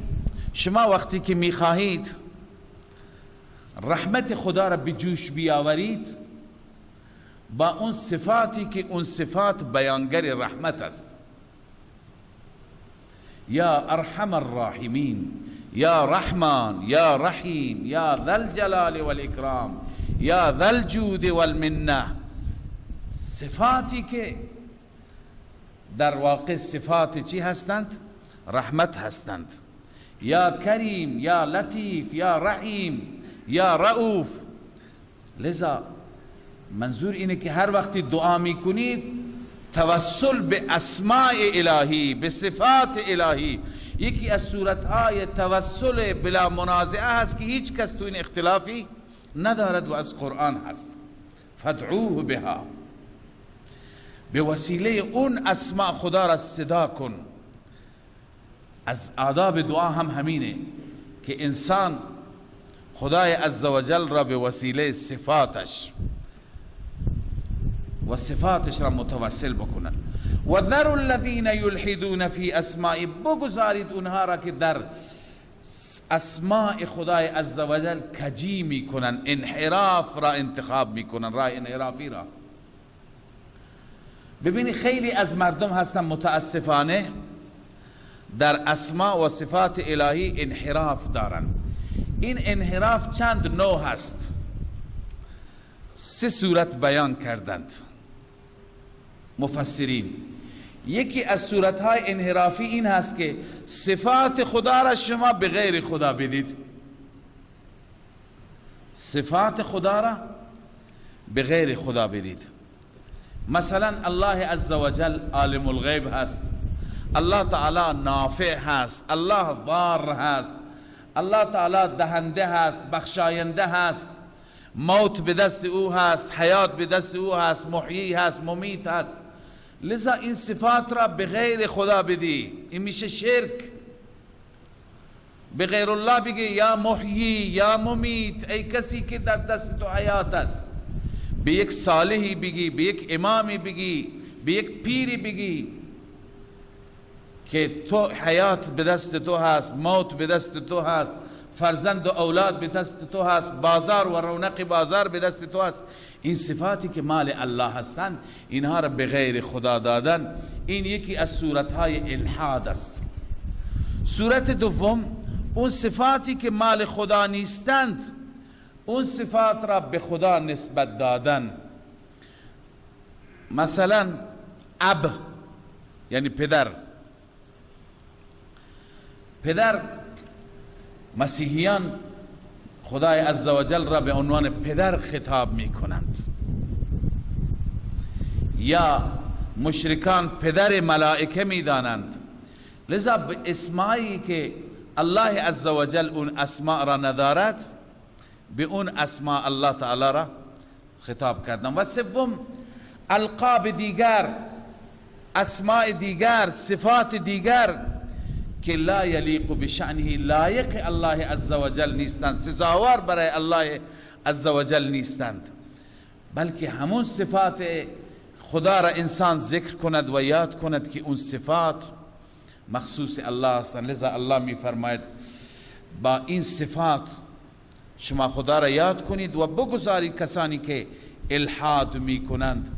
شما وقتی که میخواهید رحمت خدا را به جوش بیاورید، با اون صفاتی که اون صفات بیانگر رحمت است، یا ارحم الراحمین، یا رحمان، یا رحیم، یا ذا الجلال والاکرام، یا ذا الجود والمنه، صفاتی که در واقع صفات چی هستند؟ رحمت هستند. یا کریم، یا لطیف، یا رحیم، یا رؤوف. لذا منظور اینه که هر وقتی دعا میکنید توسل به اسماء الهی، به صفات الهی. یکی از صورتهای توسل بلا منازعه هست که هیچ کس تو این اختلافی ندارد و از قرآن هست. فادعوه بها، به وسیله اون اسماء خدا را صدا کن. از آداب دعا هم همینه که انسان خدای عزوجل را به وسیله صفاتش و صفاتش را متوسل بکنند. و ذروا الذین یلحدون فی اسماء، بگذارید اونها را که در اسماء خدای عزوجل کجی میکنند، انحراف را انتخاب میکنند، راه انحرافی را. ببینی خیلی از مردم هستن متاسفانه در اسماء و صفات الهی انحراف دارن. این انحراف چند نوع هست، سه صورت بیان کردند مفسرین. یکی از صورتهای انحرافی این هست که صفات خدا را شما به غیر خدا بدید، صفات خدا را به غیر خدا بدید. مثلا الله عزوجل عالم الغیب هست، الله تعالی نافع هست، الله ضار هست، الله تعالی دهنده هست، بخشاینده هست. موت به دست او هست، حیات به دست او هست، محیی هست، ممیت هست. لذا این صفات را به غیر خدا بدی، این میشه شرک. به غیر الله بگی یا محیی یا ممیت، ای کسی که در دست تو حیات است. به یک صالحی بگی، به یک امامی بگی، به یک پیری بگی که تو حیات به دست تو هست، موت به دست تو هست، فرزند و اولاد به دست تو هست، بازار و رونق بازار به دست تو هست. این صفاتی که مال الله هستند، اینها را به غیر خدا دادن، این یکی از صورتهای الحاد است. صورت دوم، اون صفاتی که مال خدا نیستند، اون صفات را به خدا نسبت دادن. مثلا اب یعنی پدر، پدر مسیحیان خدای عزوجل را به عنوان پدر خطاب می کنند، یا مشرکان پدر ملائکه می دانند. لذا به اسمایی که الله عزوجل اون اسماء را ندارد، به اون اسماء الله تعالی را خطاب کردن. و سوم، القاب دیگر، اسماء دیگر، صفات دیگر که لا یلیق بشأنه، لایق الله عزوجل نیستند، سزاوار برای الله عزوجل نیستند، بلکه همون صفات خدا را انسان ذکر کند و یاد کند که اون صفات مخصوص الله هستند. لذا الله می فرماید با این صفات شما خدا را یاد کنید و بگذارید کسانی که الحاد می کنند،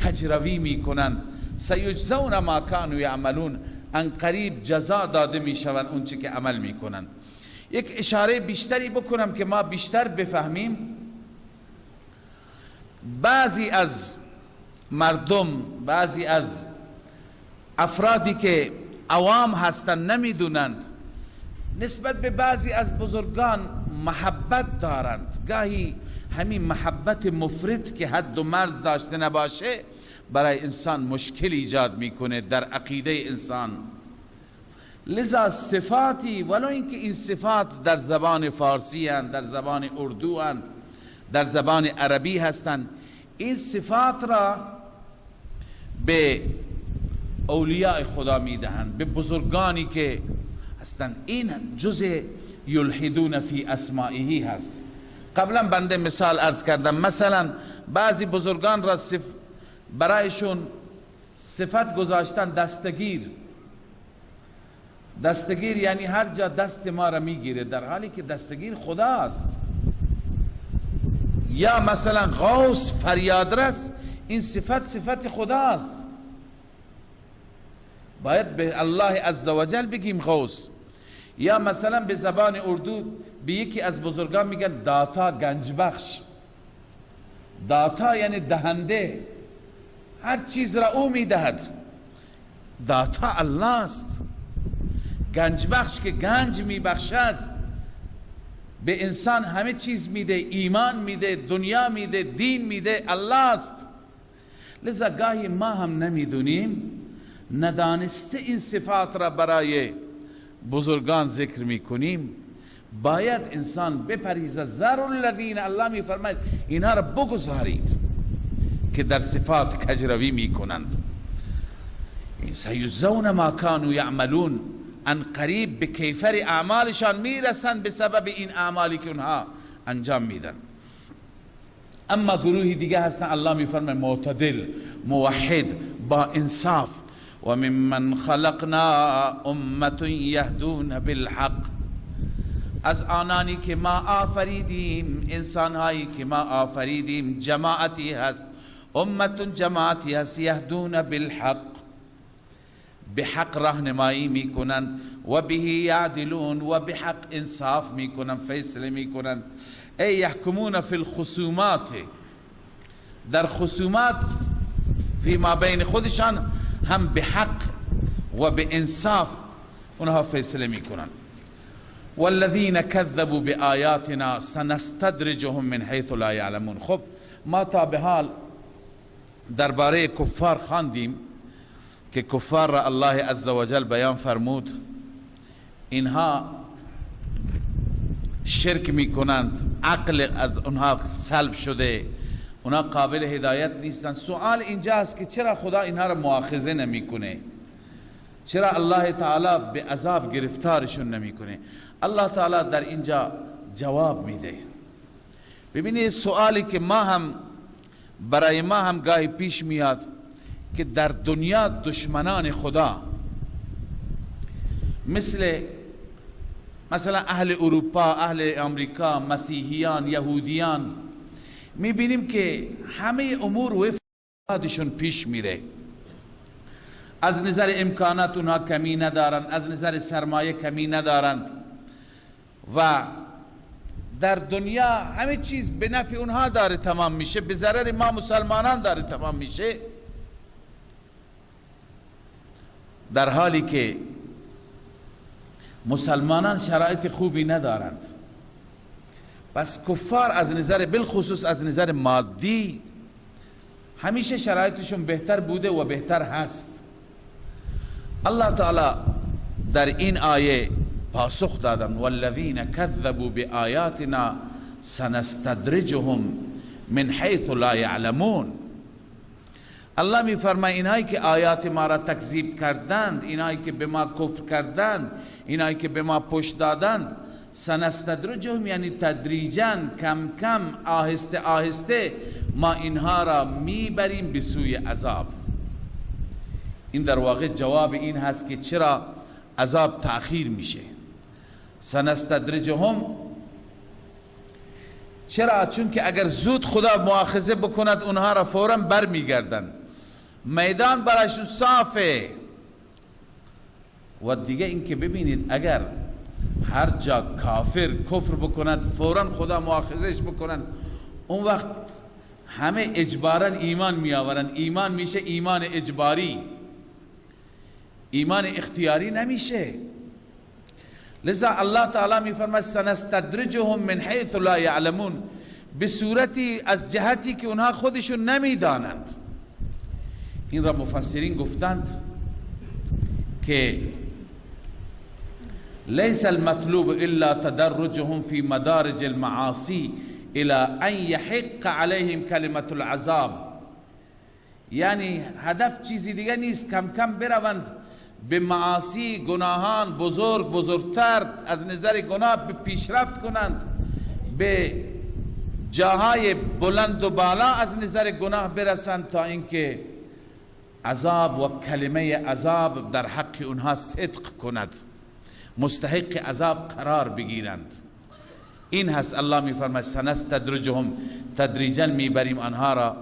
کجروی می کنند، سیجزون ما کانوا یعملون، ان قریب جزا داده می شوند اون چی که عمل می کنند. یک اشاره بیشتری بکنم که ما بیشتر بفهمیم. بعضی از مردم، بعضی از افرادی که عوام هستند نمیدونند، نسبت به بعضی از بزرگان محبت دارند. گاهی همین محبت مفرط که حد و مرز داشته نباشه برای انسان مشکل ایجاد میکنه در عقیده انسان. لذا صفاتی، ولو اینکه این صفات در زبان فارسی هستند، در زبان اردو هستند، در زبان عربی هستند، این صفات را به اولیاء خدا میدهند، به بزرگانی که هستند. این جزء یلحدون فی اسمائه هست. قبلا بنده مثال عرض کردم، مثلا بعضی بزرگان را برایشون صفت گذاشتن دستگیر. دستگیر یعنی هر جا دست ما را میگیره، در حالی که دستگیر خداست. یا مثلا غوث، فریادرس، این صفت صفت خداست، باید به الله عزوجل بگیم غوث. یا مثلا به زبان اردو به یکی از بزرگان میگن داتا، گنج بخش. داتا یعنی دهنده، هر چیز را او میدهد. داتا الله است. گنج بخش که گنج میبخشد به انسان، همه چیز میده، ایمان میده، دنیا میده، دین میده، الله است. لذا گاهی ما هم نمیدونیم، ندانسته این صفات را برای بزرگان ذکر میکنیم. باید انسان بپریزد. ذر الذین، الله میفرماید اینها را بگذارید که در صفات کجروی میکنند. سیجزون ما کانوا یعملون، ان قریب به کیفر اعمالشان میرسند به سبب این اعمالی که اونها انجام میدن. اما گروهی دیگه هستن، الله میفرماید معتدل، موحد، با انصاف. و ممن خلقنا امة یهدون بالحق، از آنانی که ما آفریدیم، انسانهایی که ما آفریدیم، جماعتی هست، امة جماعتی هست، یهدون بالحق، به حق راهنمایی میکنند، و به یعدلون، و به حق انصاف میکنند، فیصله میکنند. ای یحکمون فی الخصومات، در خصومات فی ما بین خودشان هم به حق و به انصاف اونها فیصله میکنند. والذین كذبوا بآیاتنا سنستدرجهم من حیث لا یعلمون. خب ما تا به حال درباره کفار خواندیم که کفار را الله عزوجل بیان فرمود اینها شرک میکنند، عقل از اونها سلب شده، اونها قابل هدایت نیستند. سوال اینجا است که چرا خدا اینها را مؤاخذه نمیکنه؟ چرا الله تعالی به عذاب گرفتارشون نمیکنه؟ الله تعالی در اینجا جواب میده. ببینید سوالی که ما هم برای ما هم گاهی پیش میاد که در دنیا دشمنان خدا مثل مثلا اهل اروپا، اهل امریکا، مسیحیان، یهودیان، میبینیم که همه امور وفادشون پیش میره. از نظر امکانات اونها کمی ندارند، از نظر سرمایه کمی ندارند و در دنیا همه چیز به نفع اونها داره تمام میشه، به ضرر ما مسلمانان داره تمام میشه، در حالی که مسلمانان شرایط خوبی ندارند. پس کفار از نظر بالخصوص از نظر مادی همیشه شرایطشون بهتر بوده و بهتر هست. الله تعالی در این آیه پاسخ دادن: والذین کذبوا بآیاتنا سنستدرجهم من حیث لا یعلمون. الله می فرماید اینایی که آیات ما را تکذیب کردند، اینایی که به ما کفر کردند، اینایی که به ما پشت دادند، سنستدرجهم یعنی تدریجا، کم کم، آهسته آهسته ما اینها را میبریم به سوی عذاب. این در واقع جواب این هست که چرا عذاب تأخیر میشه. سنستدرجهم چرا؟ چون که اگر زود خدا مؤاخذه بکند اونها را فورا بر میگردن، میدان برایشون صافه. و دیگه اینکه ببینید اگر هر جا کافر کفر بکند فورا خدا مؤاخذهش بکند، اون وقت همه اجبارا ایمان می آورند. ایمان میشه ایمان اجباری، ایمان اختیاری نمیشه. لذا الله تعالی می فرماید سنستدرجهم من حیث لا یعلمون، به صورتی از جهتی که اونها خودشون نمیدانند. این را مفسرین گفتند که لیس المطلوب الا تدرجهم فی مدارج المعاصی الى ان یحق علیهم کلمة العذاب. یعنی هدف چیزی دیگه نیست، کم کم بروند به معاصی، گناهان بزرگ بزرگتر از نظر گناه به پیشرفت کنند، به جاهای بلند و بالا از نظر گناه برسند تا اینکه عذاب و کلمه عذاب در حق اونها صدق کند، مستحق عذاب قرار بگیرند. این هست الله میفرماید سنستدرجهم، تدریجا میبریم آنها را،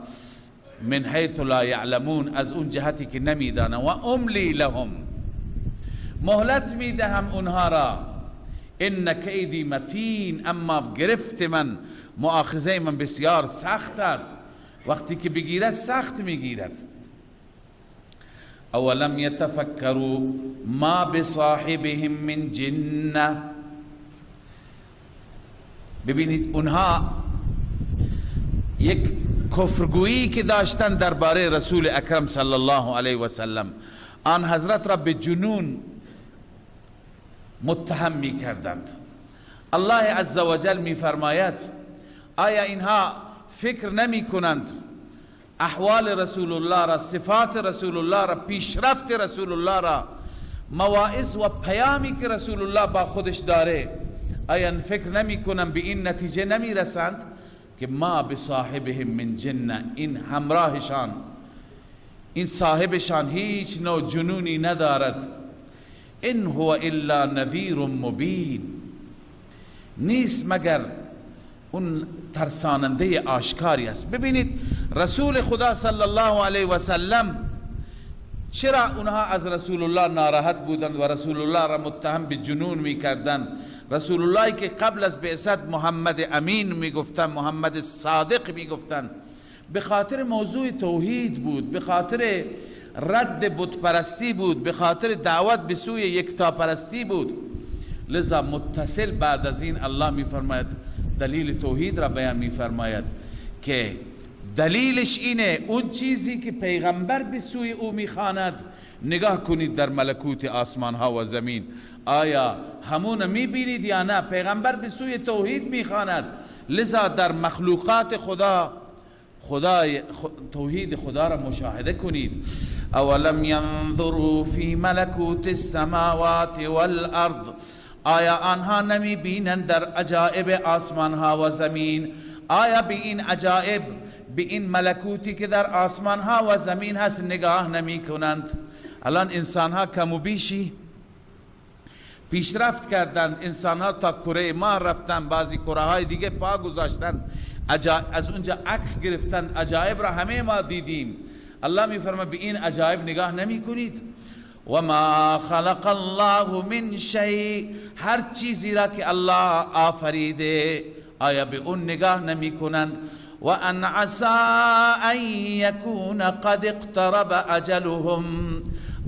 من حیث لا یعلمون، از اون جهتی که نمیدانند. و املی لهم، مهلت میدهم اونها را، ان کیدی متین، اما گرفت من، مؤاخذه من بسیار سخت است. وقتی که بگیرد سخت میگیرد. اولم یتفکروا ما بصاحبهم من جنه. ببینید اونها یک کفرگویی که داشتن درباره رسول اکرم صلی الله علیه و سلم، آن حضرت را به جنون متهم می کردند. الله عزوجل می فرماید آیا اینها فکر نمی کنند احوال رسول الله را، صفات رسول الله را، پیشرفت رسول الله را، مواعظ و پیامی که رسول الله با خودش داره، آیا فکر نمی کنند به این نتیجه نمی رسند که ما بصاحبهم من جنه، این همراهشان، این صاحبشان هیچ نوع جنونی ندارد. ان هو الا نذیر مبین، نیست مگر اون ترساننده آشکاری است. ببینید رسول خدا صلی الله علیه و سلم چرا اونها از رسول الله ناراحت بودند و رسول الله را متهم به جنون میکردند؟ رسول الله که قبل از بعثت محمد امین میگفتند، محمد صادق میگفتند، به خاطر موضوع توحید بود، به خاطر رد بت پرستی بود، به خاطر دعوت به سوی یکتاپرستی بود. لذا متصل بعد از این الله میفرماید دلیل توحید را بیان میفرماید که دلیلش اینه اون چیزی که پیغمبر به سوی او میخواند نگاه کنید در ملکوت آسمان ها و زمین، آیا همون میبینید یا نه؟ پیغمبر به سوی توحید میخواند، لذا در مخلوقات خدا خدای توحید خدا را مشاهده کنید. اولم ینظروا فی ملکوت السماوات والارض، آیا آنها نمی بینند در عجائب آسمان ها و زمین؟ آیا به این عجائب، به این ملکوتی که در آسمان ها و زمین هست نگاه نمی کنند؟ الان انسان ها کم و بیشی پیشرفت کردند، انسان ها تا کره ماه رفتن، بعضی کره های دیگه پا گذاشتن، از اونجا عکس گرفتن، عجائب را همه ما دیدیم. الله می فرماید به این عجائب نگاه نمی کنید؟ و ما خلق الله من شیء، هر چیزی را که الله آفریده آیا به اون نگاه نمی کنند؟ و ان عسى ان یکون قد اقترب اجلهم،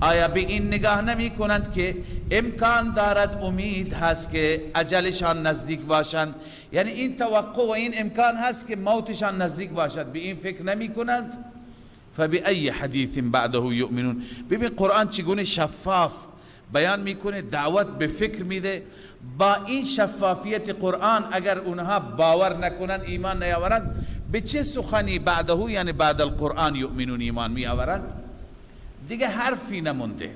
آیا به این نگاه نمی کنند که امکان دارد، امید هست که اجلشان نزدیک باشند؟ یعنی این توقع و این امکان هست که موتشان نزدیک باشد، به این فکر نمی کنند؟ فبأی حدیث بعده یؤمنون. ببین قرآن چگونه شفاف بیان میکنه، دعوت به فکر میده. با این شفافیت قرآن اگر اونها باور نکنند، ایمان نیاورند، به چه سخنی بعده یعنی بعد القرآن یؤمنون ایمان میآورند؟ دیگه حرفی نمونده.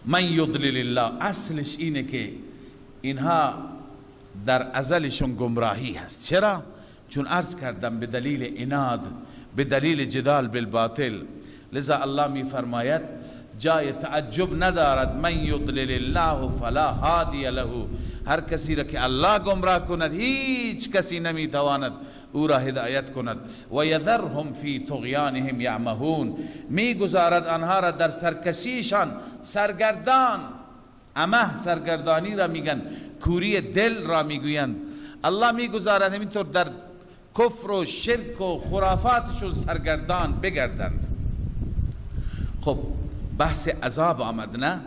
من یضلل الله، اصلش اینه که اینها در ازلشون گمراهی هست. چرا؟ چون عرض کردم به دلیل عناد، به دلیل جدال بالباطل. لذا الله می فرماید جای تعجب ندارد، من یضلل الله فلا هادی له، هر کسی را که الله گمراه کند هیچ کسی نمیتواند او را هدایت کند. و یذرهم فی طغیانهم یعمهون، میگذارد آنها را در سرکشیشان سرگردان. امه سرگردانی را میگن، کوری دل را میگویند. الله میگذارد همینطور در کفر و شرک و خرافاتشون سرگردان بگردند. خب بحث عذاب آمد نه؟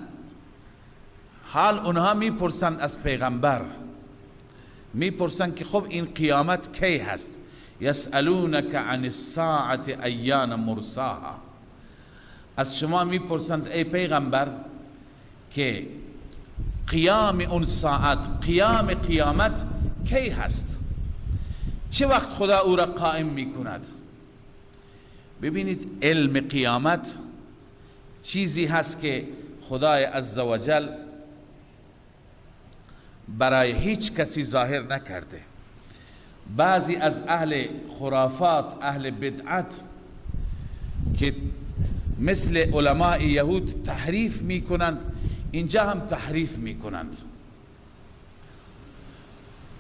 حال اونها میپرسند از پیغمبر، میپرسند که خب این قیامت کی هست؟ یسألونک عن الساعة ایان مرساها، از شما میپرسند ای پیغمبر که قیام اون ساعت، قیام قیامت کی هست؟ چه وقت خدا او را قائم میکند؟ ببینید علم قیامت چیزی هست که خدای عزوجل برای هیچ کسی ظاهر نکرده. بعضی از اهل خرافات، اهل بدعت که مثل علماء یهود تحریف میکنند، اینجا هم تحریف میکنند.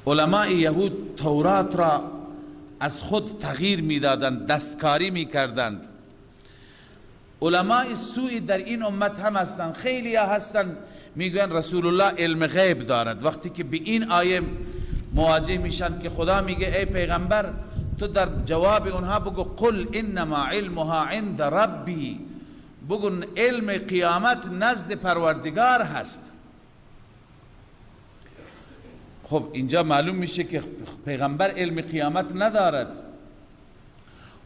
علماء یهود تورات را از خود تغییر میدادند، دستکاری میکردند. علماء سوء در این امت هم هستند، خیلی ها هستند میگوین رسول الله علم غیب دارد. وقتی که به این آیه مواجه میشن که خدا میگه ای پیغمبر تو در جواب اونها بگو قل انما علمها عند ربی، بگو علم قیامت نزد پروردگار هست. خب اینجا معلوم میشه که پیغمبر علم قیامت ندارد.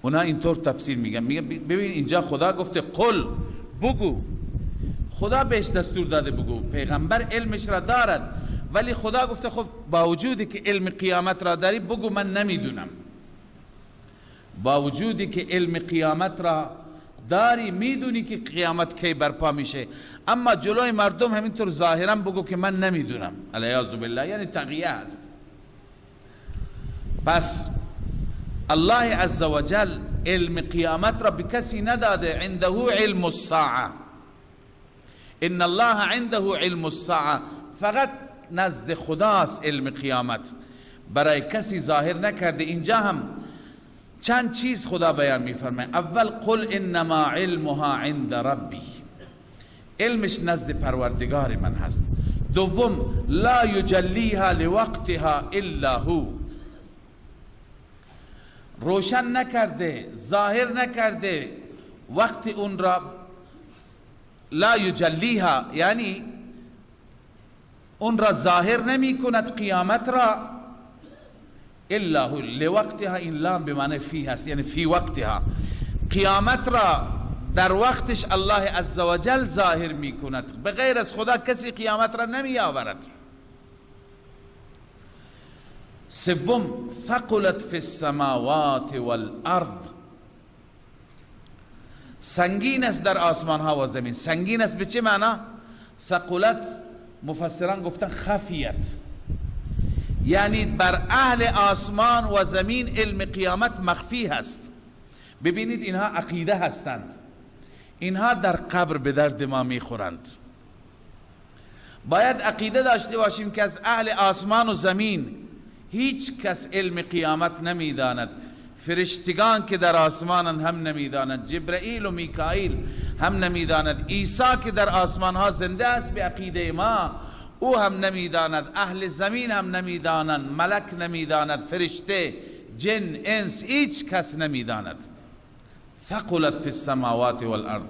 اونا اینطور تفسیر میگن، میگن ببین اینجا خدا گفته قل، بگو، خدا بهش دستور داده بگو، پیغمبر علمش را دارد، ولی خدا گفته خب با وجودی که علم قیامت را داری بگو من نمیدونم. با وجودی که علم قیامت را داری، میدونی که قیامت کی برپا میشه، اما جلوی مردم همینطور ظاهرا بگو که من نمیدونم، علیاذ بالله، یعنی تقیه است. پس الله عزوجل علم قیامت را به کسی نداده. عنده علم الساعه، ان الله عنده علم الساعه، فقط نزد خداست علم قیامت، برای کسی ظاهر نکرده. اینجا هم چند چیز خدا بیان میفرماید. اول قل انما علمها عند ربی، علمش نزد پروردگار من هست. دوم لا یجلیها لوقتها الا هو، روشن نکرده، ظاهر نکرده وقت اون را. لا یجلیها یعنی اون را ظاهر نمی کند قیامت را، الا هو، لوقتها این لام به معنی فی هست، یعنی فی وقتها، قیامت را در وقتش الله عزوجل ظاهر می کند. به غیر از خدا کسی قیامت را نمی آورد. سوم، ثقلت فی السماوات والارض، سنگین است در آسمان ها و زمین. سنگین است به چه معنا؟ ثقلت مفسران گفتن خفیت، یعنی بر اهل آسمان و زمین علم قیامت مخفی هست. ببینید اینها عقیده هستند، اینها در قبر به درد ما میخورند. باید عقیده داشته باشیم که از اهل آسمان و زمین هیچ کس علم قیامت نمیداند. فرشتگان که در آسمانند هم نمیدانند، جبرئیل و میکائیل هم نمیداند، عیسی که در آسمان ها زنده است به عقیده ما او هم نمیداند، اهل زمین هم نمیدانند، ملک نمیداند، فرشته، جن، انس، هیچ کس نمیداند. ثقلت فی السماوات والارض.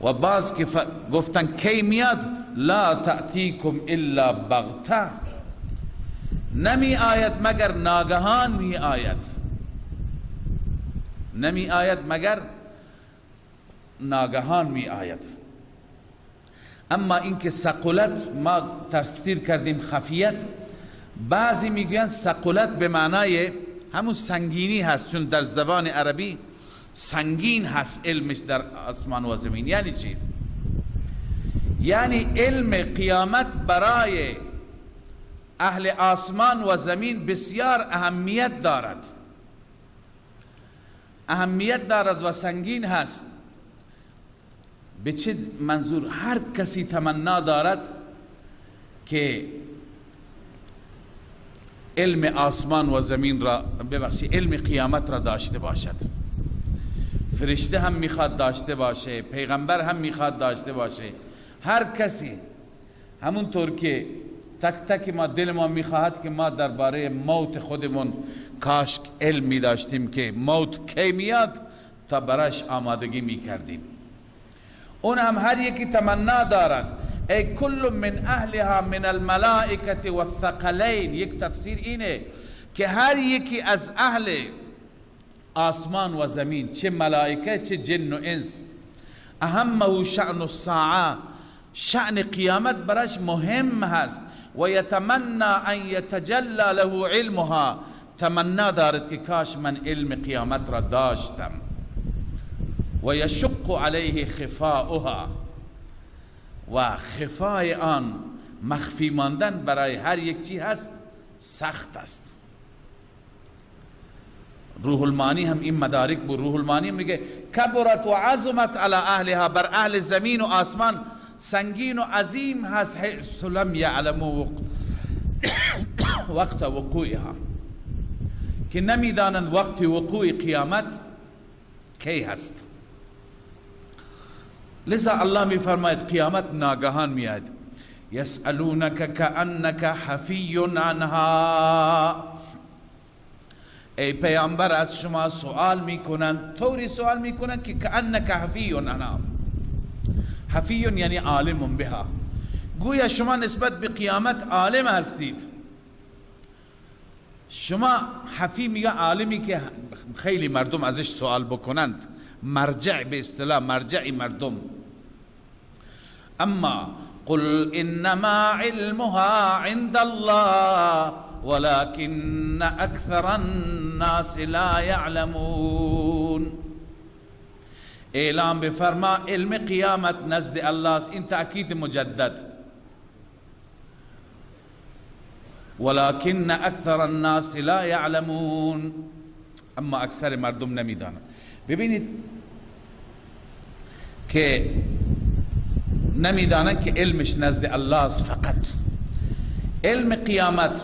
و باز که گفتن کی میاد، لا تأتیکم الا بغته، نمی آید مگر ناگهان می آید، نمی آید مگر ناگهان می آید. اما اینکه ثقلت ما تفسیر کردیم خفیت، بعضی میگویند ثقلت به معنای همون سنگینی هست، چون در زبان عربی سنگین هست علمش در آسمان و زمین. یعنی چی؟ یعنی علم قیامت برای اهل آسمان و زمین بسیار اهمیت دارد، اهمیت دارد و سنگین هست. به چه منظور؟ هر کسی تمنا دارد که علم آسمان و زمین را، ببخشید، علم قیامت را داشته باشد. فرشته هم میخواد داشته باشه، پیغمبر هم میخواد داشته باشه، هر کسی. همونطور که تک تک ما دل ما میخواهد که ما درباره موت خودمون کاش علم میداشتیم که موت کی میاد تا براش آمادگی میکردیم. اون هم هر یکی تمنا دارد. ای کل من اهلها من الملائکة والثقلین، یک تفسیر اینه که هر یکی از اهل آسمان و زمین، چه ملائکه چه جن و انس، اهمه شأن الساعه، شأن قیامت براش مهم هست. و یتمنى ان یتجلی له علمها، تمنا دارد که کاش من علم قیامت را داشتم. و یشق علیه خفاؤها، و خفای آن، مخفی ماندن برای هر یک چی هست سخت است. روح المانی هم این مدارک بود. روح المانی میگه کبرت و عظمت علی اهلها، بر اهل زمین و آسمان سنگین و عظیم هست. حیث لم یعلموا وقت وقوعها، که نمیدانند وقت وقوع قیامت کی هست. لذا الله می فرماید قیامت ناگهان میاد. یسألونک کأنک حفی عنها، ای پیامبر از شما سوال میکنند، طوری سوال میکنند که کأنک حفی عنها. حفی یعنی عالم بها، گویا شما نسبت به قیامت عالم هستید. شما حفی میگه عالمی که خیلی مردم ازش سوال بکنند، مرجع، به اصطلاح مرجع مردم. اما قل انما علمها عند الله ولكن اکثر الناس لا يعلمون. اعلام بفرما علم قیامت نزد الله است، این تأکید مجدد. ولكن اکثر الناس لا يعلمون، اما اکثر مردم نمیدانند. ببینید که نمیدانند که علمش نزد الله است فقط. علم قیامت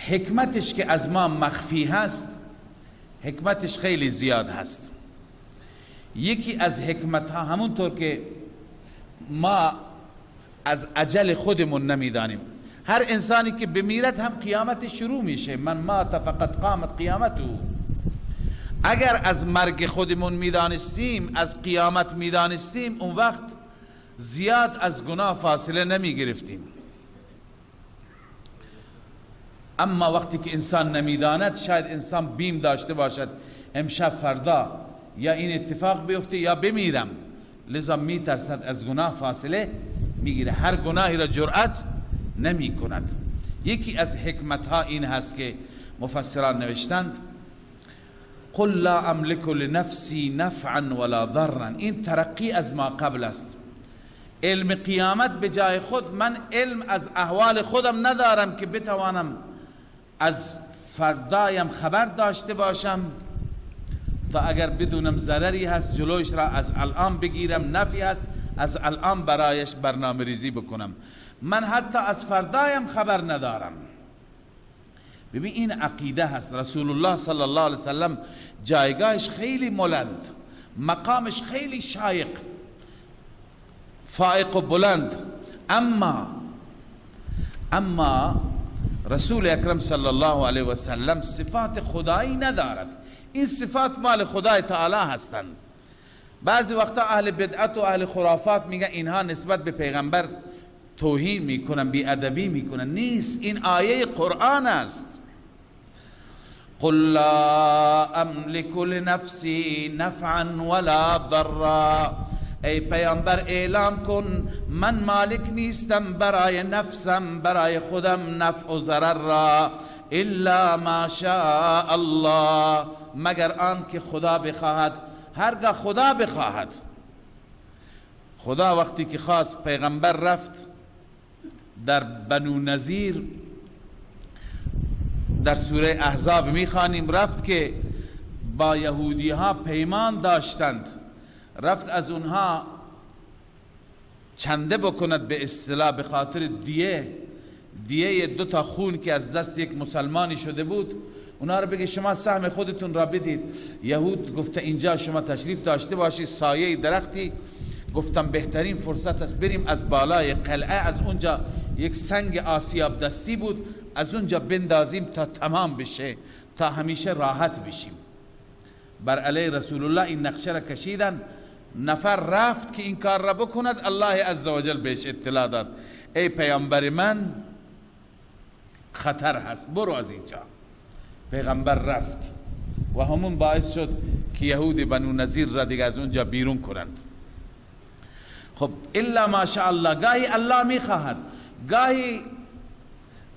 حکمتش که از ما مخفی هست، حکمتش خیلی زیاد هست. یکی از حکمت ها همونطور که ما از اجل خودمون نمیدانیم، هر انسانی که بمیرد هم قیامت شروع میشه. من مات فقط قامت قیامته. اگر از مرگ خودمون میدانستیم، از قیامت میدانستیم، اون وقت زیاد از گناه فاصله نمی گرفتیم. اما وقتی که انسان نمیداند، شاید انسان بیم داشته باشد امشب فردا یا این اتفاق بیفته یا بمیرم. لذا میترسد، از گناه فاصله میگیره، هر گناهی را جرأت نمی کند. یکی از حکمت ها این هست که مفسران نوشتند قل لا املک لنفسی نفعا ولا ضرا. این ترقی از ما قبل است. علم قیامت به جای خود، من علم از احوال خودم ندارم که بتوانم از فردایم خبر داشته باشم، تا اگر بدونم ضرری هست جلوش را از الان بگیرم، نفعی هست از الان برایش برنامه ریزی بکنم. من حتی از فردایم خبر ندارم. ببین این عقیده هست. رسول الله صلی الله علیه وسلم جایگاهش خیلی بلند، مقامش خیلی شایق، فائق و بلند، اما رسول اکرم صلی الله علیه وسلم صفات خدایی ندارد. این صفات مال خدای تعالی هستند. بعضی وقتا اهل بدعت و اهل خرافات میگن اینها نسبت به پیغمبر توهین میکنن، بی ادبی میکنن. نیست، این آیه قرآن است. قل لا املک لنفسی نفعا ولا ضرا. ای پیامبر اعلام کن من مالک نیستم برای نفسم، برای خودم نفع و ضرر را، الا ما شاء الله، مگر آن که خدا بخواهد. هرگاه خدا بخواهد. خدا وقتی که خواست پیغمبر رفت در بنو نظیر، در سوره احزاب میخوانیم، رفت که با یهودی ها پیمان داشتند، رفت از اونها چنده بکند به اصطلاح، به خاطر دیه دو تا خون که از دست یک مسلمانی شده بود، اونا رو بگه شما سهم خودتون را بدید. یهود گفته اینجا شما تشریف داشته باشید، سایه درختی. گفتم بهترین فرصت است بریم از بالای قلعه، از اونجا یک سنگ آسیاب دستی بود، از اونجا بندازیم تا تمام بشه، تا همیشه راحت بشیم. بر علیه رسول الله این نقشه را کشیدن. نفر رفت که این کار را بکند، الله عزوجل بهش اطلاع داد ای پیامبر من خطر هست، برو از اینجا. پیغمبر رفت و همون باعث شد که یهود بنو نظیر را دیگه از اونجا بیرون کنند. خب الا ماشاءالله، گاهی الله میخواهد، گاهی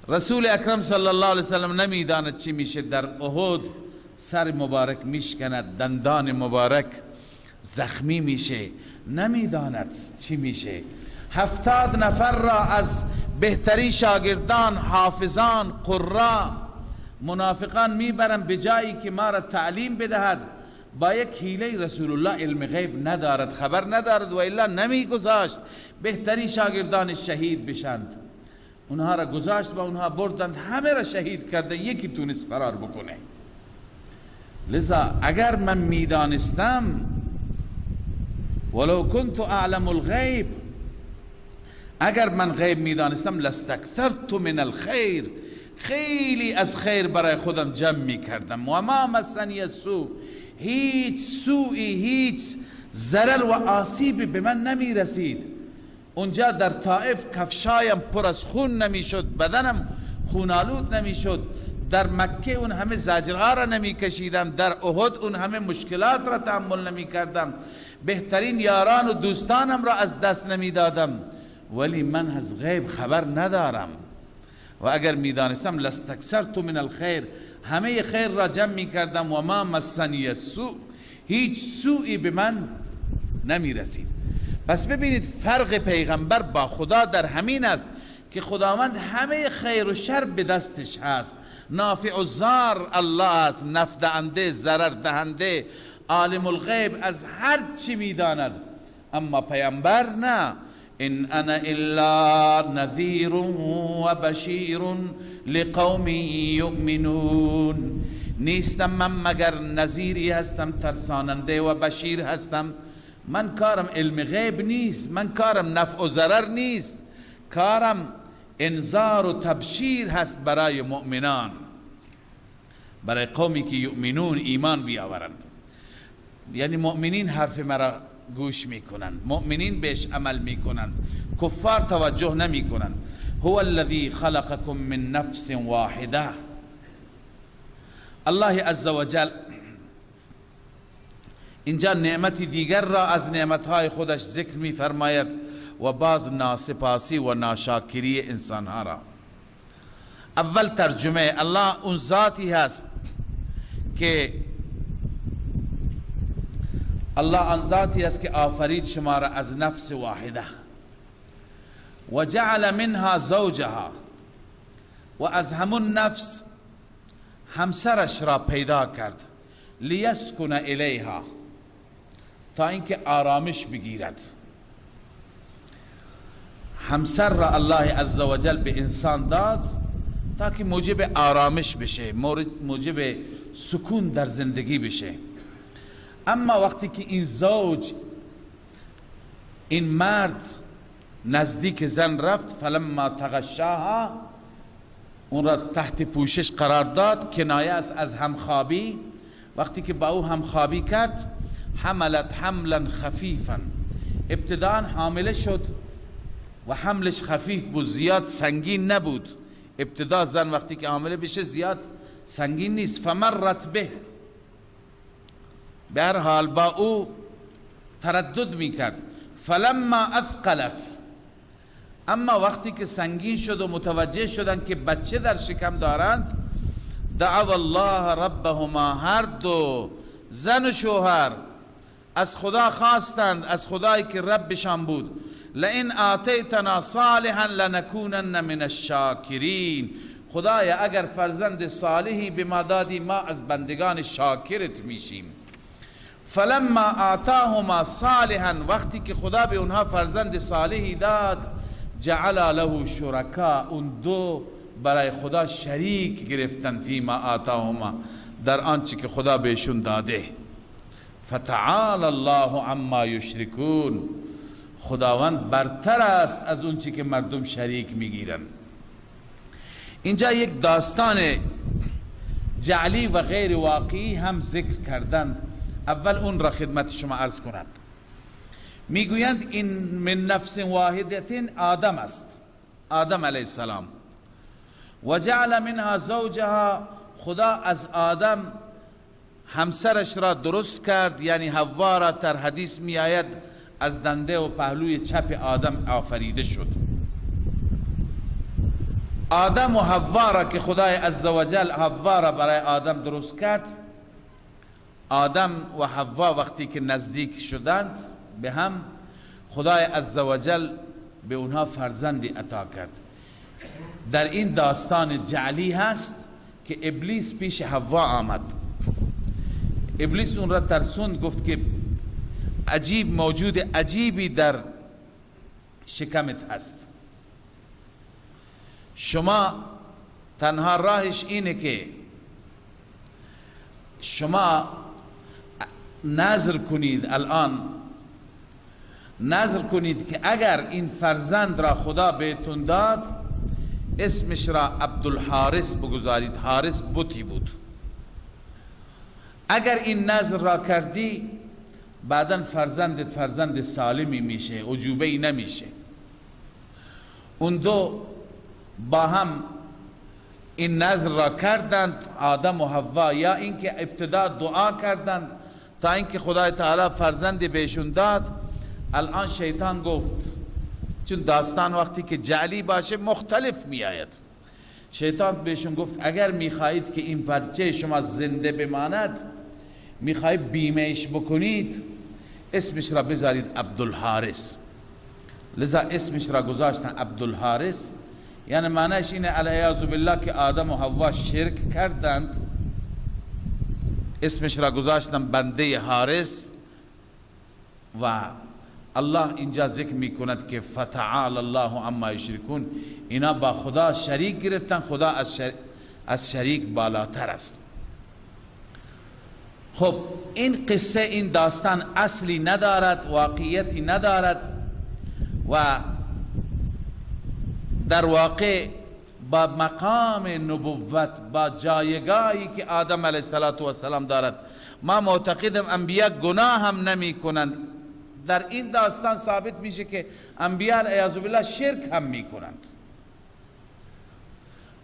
رسول اکرم صلی الله علیه وسلم نمیداند چی میشه. در احد سر مبارک میشکند، دندان مبارک زخمی میشه، نمیداند چی میشه. 70 نفر را از بهترین شاگردان، حافظان، قرا، منافقان میبرن به جایی که ما را تعلیم بدهد. با یک حیله رسول الله علم غیب ندارد، خبر ندارد و الا نمیگذاشت بهترین شاگردان شهید بشند. اونها را گذاشت با اونها بردند، همه را شهید کرده، یکی تونست فرار بکنه. لذا اگر من میدانستم، ولو كنت اعلم الغیب، اگر من غیب میدانستم، لاستکثرت من الخیر، خیلی از خیر برای خودم جمع میکردم. و ما مسنی السوء، هیچ سوئی، هیچ ضرر و آسیبی به من نمیرسید. اونجا در طائف کفشایم پر از خون نمیشد، بدنم خونالود نمیشد. در مکه اون همه زجرها را نمیکشیدم، در احد اون همه مشکلات را تحمل نمیکردم، بهترین یاران و دوستانم را از دست نمیدادم. ولی من از غیب خبر ندارم و اگر میدانستم لاستکثرت من الخیر، همه خیر را جمع میکردم. و ما مسنی السوء، هیچ سوئی به من نمیرسید. پس ببینید فرق پیغمبر با خدا در همین است که خداوند همه خیر و شر به دستش هست. نافع الضار الله است، نفع دهنده، ضرر دهنده، عالم الغیب، از هر چی میداند. اما پیامبر نه. ان انا الا نذیر و بشیر لقوم یؤمنون. نیستم من مگر نذیری هستم، ترساننده و بشیر هستم. من کارم علم غیب نیست، من کارم نفع و ضرر نیست، کارم انذار و تبشیر هست برای مؤمنان، برای قومی که یؤمنون، ایمان بیاورند. یعنی مؤمنین حرف مرا گوش میکنند، مؤمنین بهش عمل میکنند، کفار توجه نمیکنند. هو الذی خلقکم من نفس واحده. الله عزوجل اینجا نعمت دیگر را از نعمتهای خودش ذکر می فرماید و باز ناسپاسی و ناشاکری انسانها را. اول ترجمه، الله اون ذاتی هست که الله آن ذاتی است که آفرید شما را از نفس واحده، و جعل منها زوجها، و از همون نفس همسرش را پیدا کرد، لیسکن الیها، تا اینکه آرامش بگیرد. همسر را الله عزوجل به انسان داد تا که موجب آرامش بشه، موجب سکون در زندگی بشه. اما وقتی که این زوج، این مرد نزدیک زن رفت، فلما تغشاها، اون را تحت پوشش قرار داد، کنایه است از همخوابی. وقتی که با او همخوابی کرد، حملت حملا خفیفا، ابتداء حامله شد و حملش خفیف بود، زیاد سنگین نبود. ابتدا زن وقتی که حامله بشه زیاد سنگین نیست. فمرت به، به هر حال با او تردد میکرد. فلما اثقلت، اما وقتی که سنگین شد و متوجه شدند که بچه در شکم دارند، دعوا الله ربهما، هر دو زن و شوهر از خدا خواستند، از خدایی که ربشان بود، لئن آتیتنا صالحا لنکونن من الشاکرین، خدایا اگر فرزند صالحی به ما دادی ما از بندگان شاکرت میشیم. فلما آتاهما صالحا، وقتی که خدا به اونها فرزند صالحی داد، جعل له شرکا، اون دو برای خدا شریک گرفتن، فیما آتاهما، در آنچه که خدا بهشون داده. فتعال الله عما یشرکون، خداوند برتر است از اون چی که مردم شریک میگیرن. اینجا یک داستان جعلی و غیر واقعی هم ذکر کردند. اول اون را خدمت شما عرض کنم. میگویند این من نفس واحدة آدم است، آدم علیه السلام، و جعل منها زوجها، خدا از آدم همسرش را درست کرد، یعنی حوا را در حدیث می آید از دنده و پهلوی چپ آدم آفریده شد. آدم و حوا را که خدای عزوجل حوا را برای آدم درست کرد، آدم و حوا وقتی که نزدیک شدند به هم، خدای عزوجل به اونها فرزندی عطا کرد. در این داستان جعلی هست که ابلیس پیش حوا آمد. ابلیس اون را ترسوند، گفت که عجیب موجود عجیبی در شکمت هست، شما تنها راهش اینه که شما نذر کنید، الان نذر کنید که اگر این فرزند را خدا بهتون داد اسمش را عبدالحارث بگذارید. حارث بتی بود. اگر این نذر را کردی بعدا فرزندت فرزند سالمی میشه، عجوبه ای نمیشه. اون دو با هم این نذر را کردند، آدم و حوا، یا اینکه ابتدا دعا کردند تا اینکه خدای تعالی فرزندی بهشون داد. الان شیطان گفت، چون داستان وقتی که جعلی باشه مختلف میآید، شیطان بهشون گفت اگر میخواهید که این بچه شما زنده بماند، میخواهید بیمهش بکنید، اسمش را بذارید عبدالحارث. لذا اسمش را گذاشتن عبدالحارث، یعنی معنیش اینه العیاذ بالله که آدم و حوا شرک کردند، اسمش را گذاشتن بنده حارث. و الله اینجا ذکر میکند که فتعال الله عما یشرکون، اینا با خدا شریک گرفتن، خدا از شریک بالاتر است. خب این قصه، این داستان اصلی ندارد، واقعیتی ندارد و در واقع با مقام نبوت، با جایگاهی که آدم علیه السلام دارد، ما معتقدم انبیا گناه هم نمی کنند. در این داستان ثابت میشه که انبیا علیه بالله شرک هم می کنند.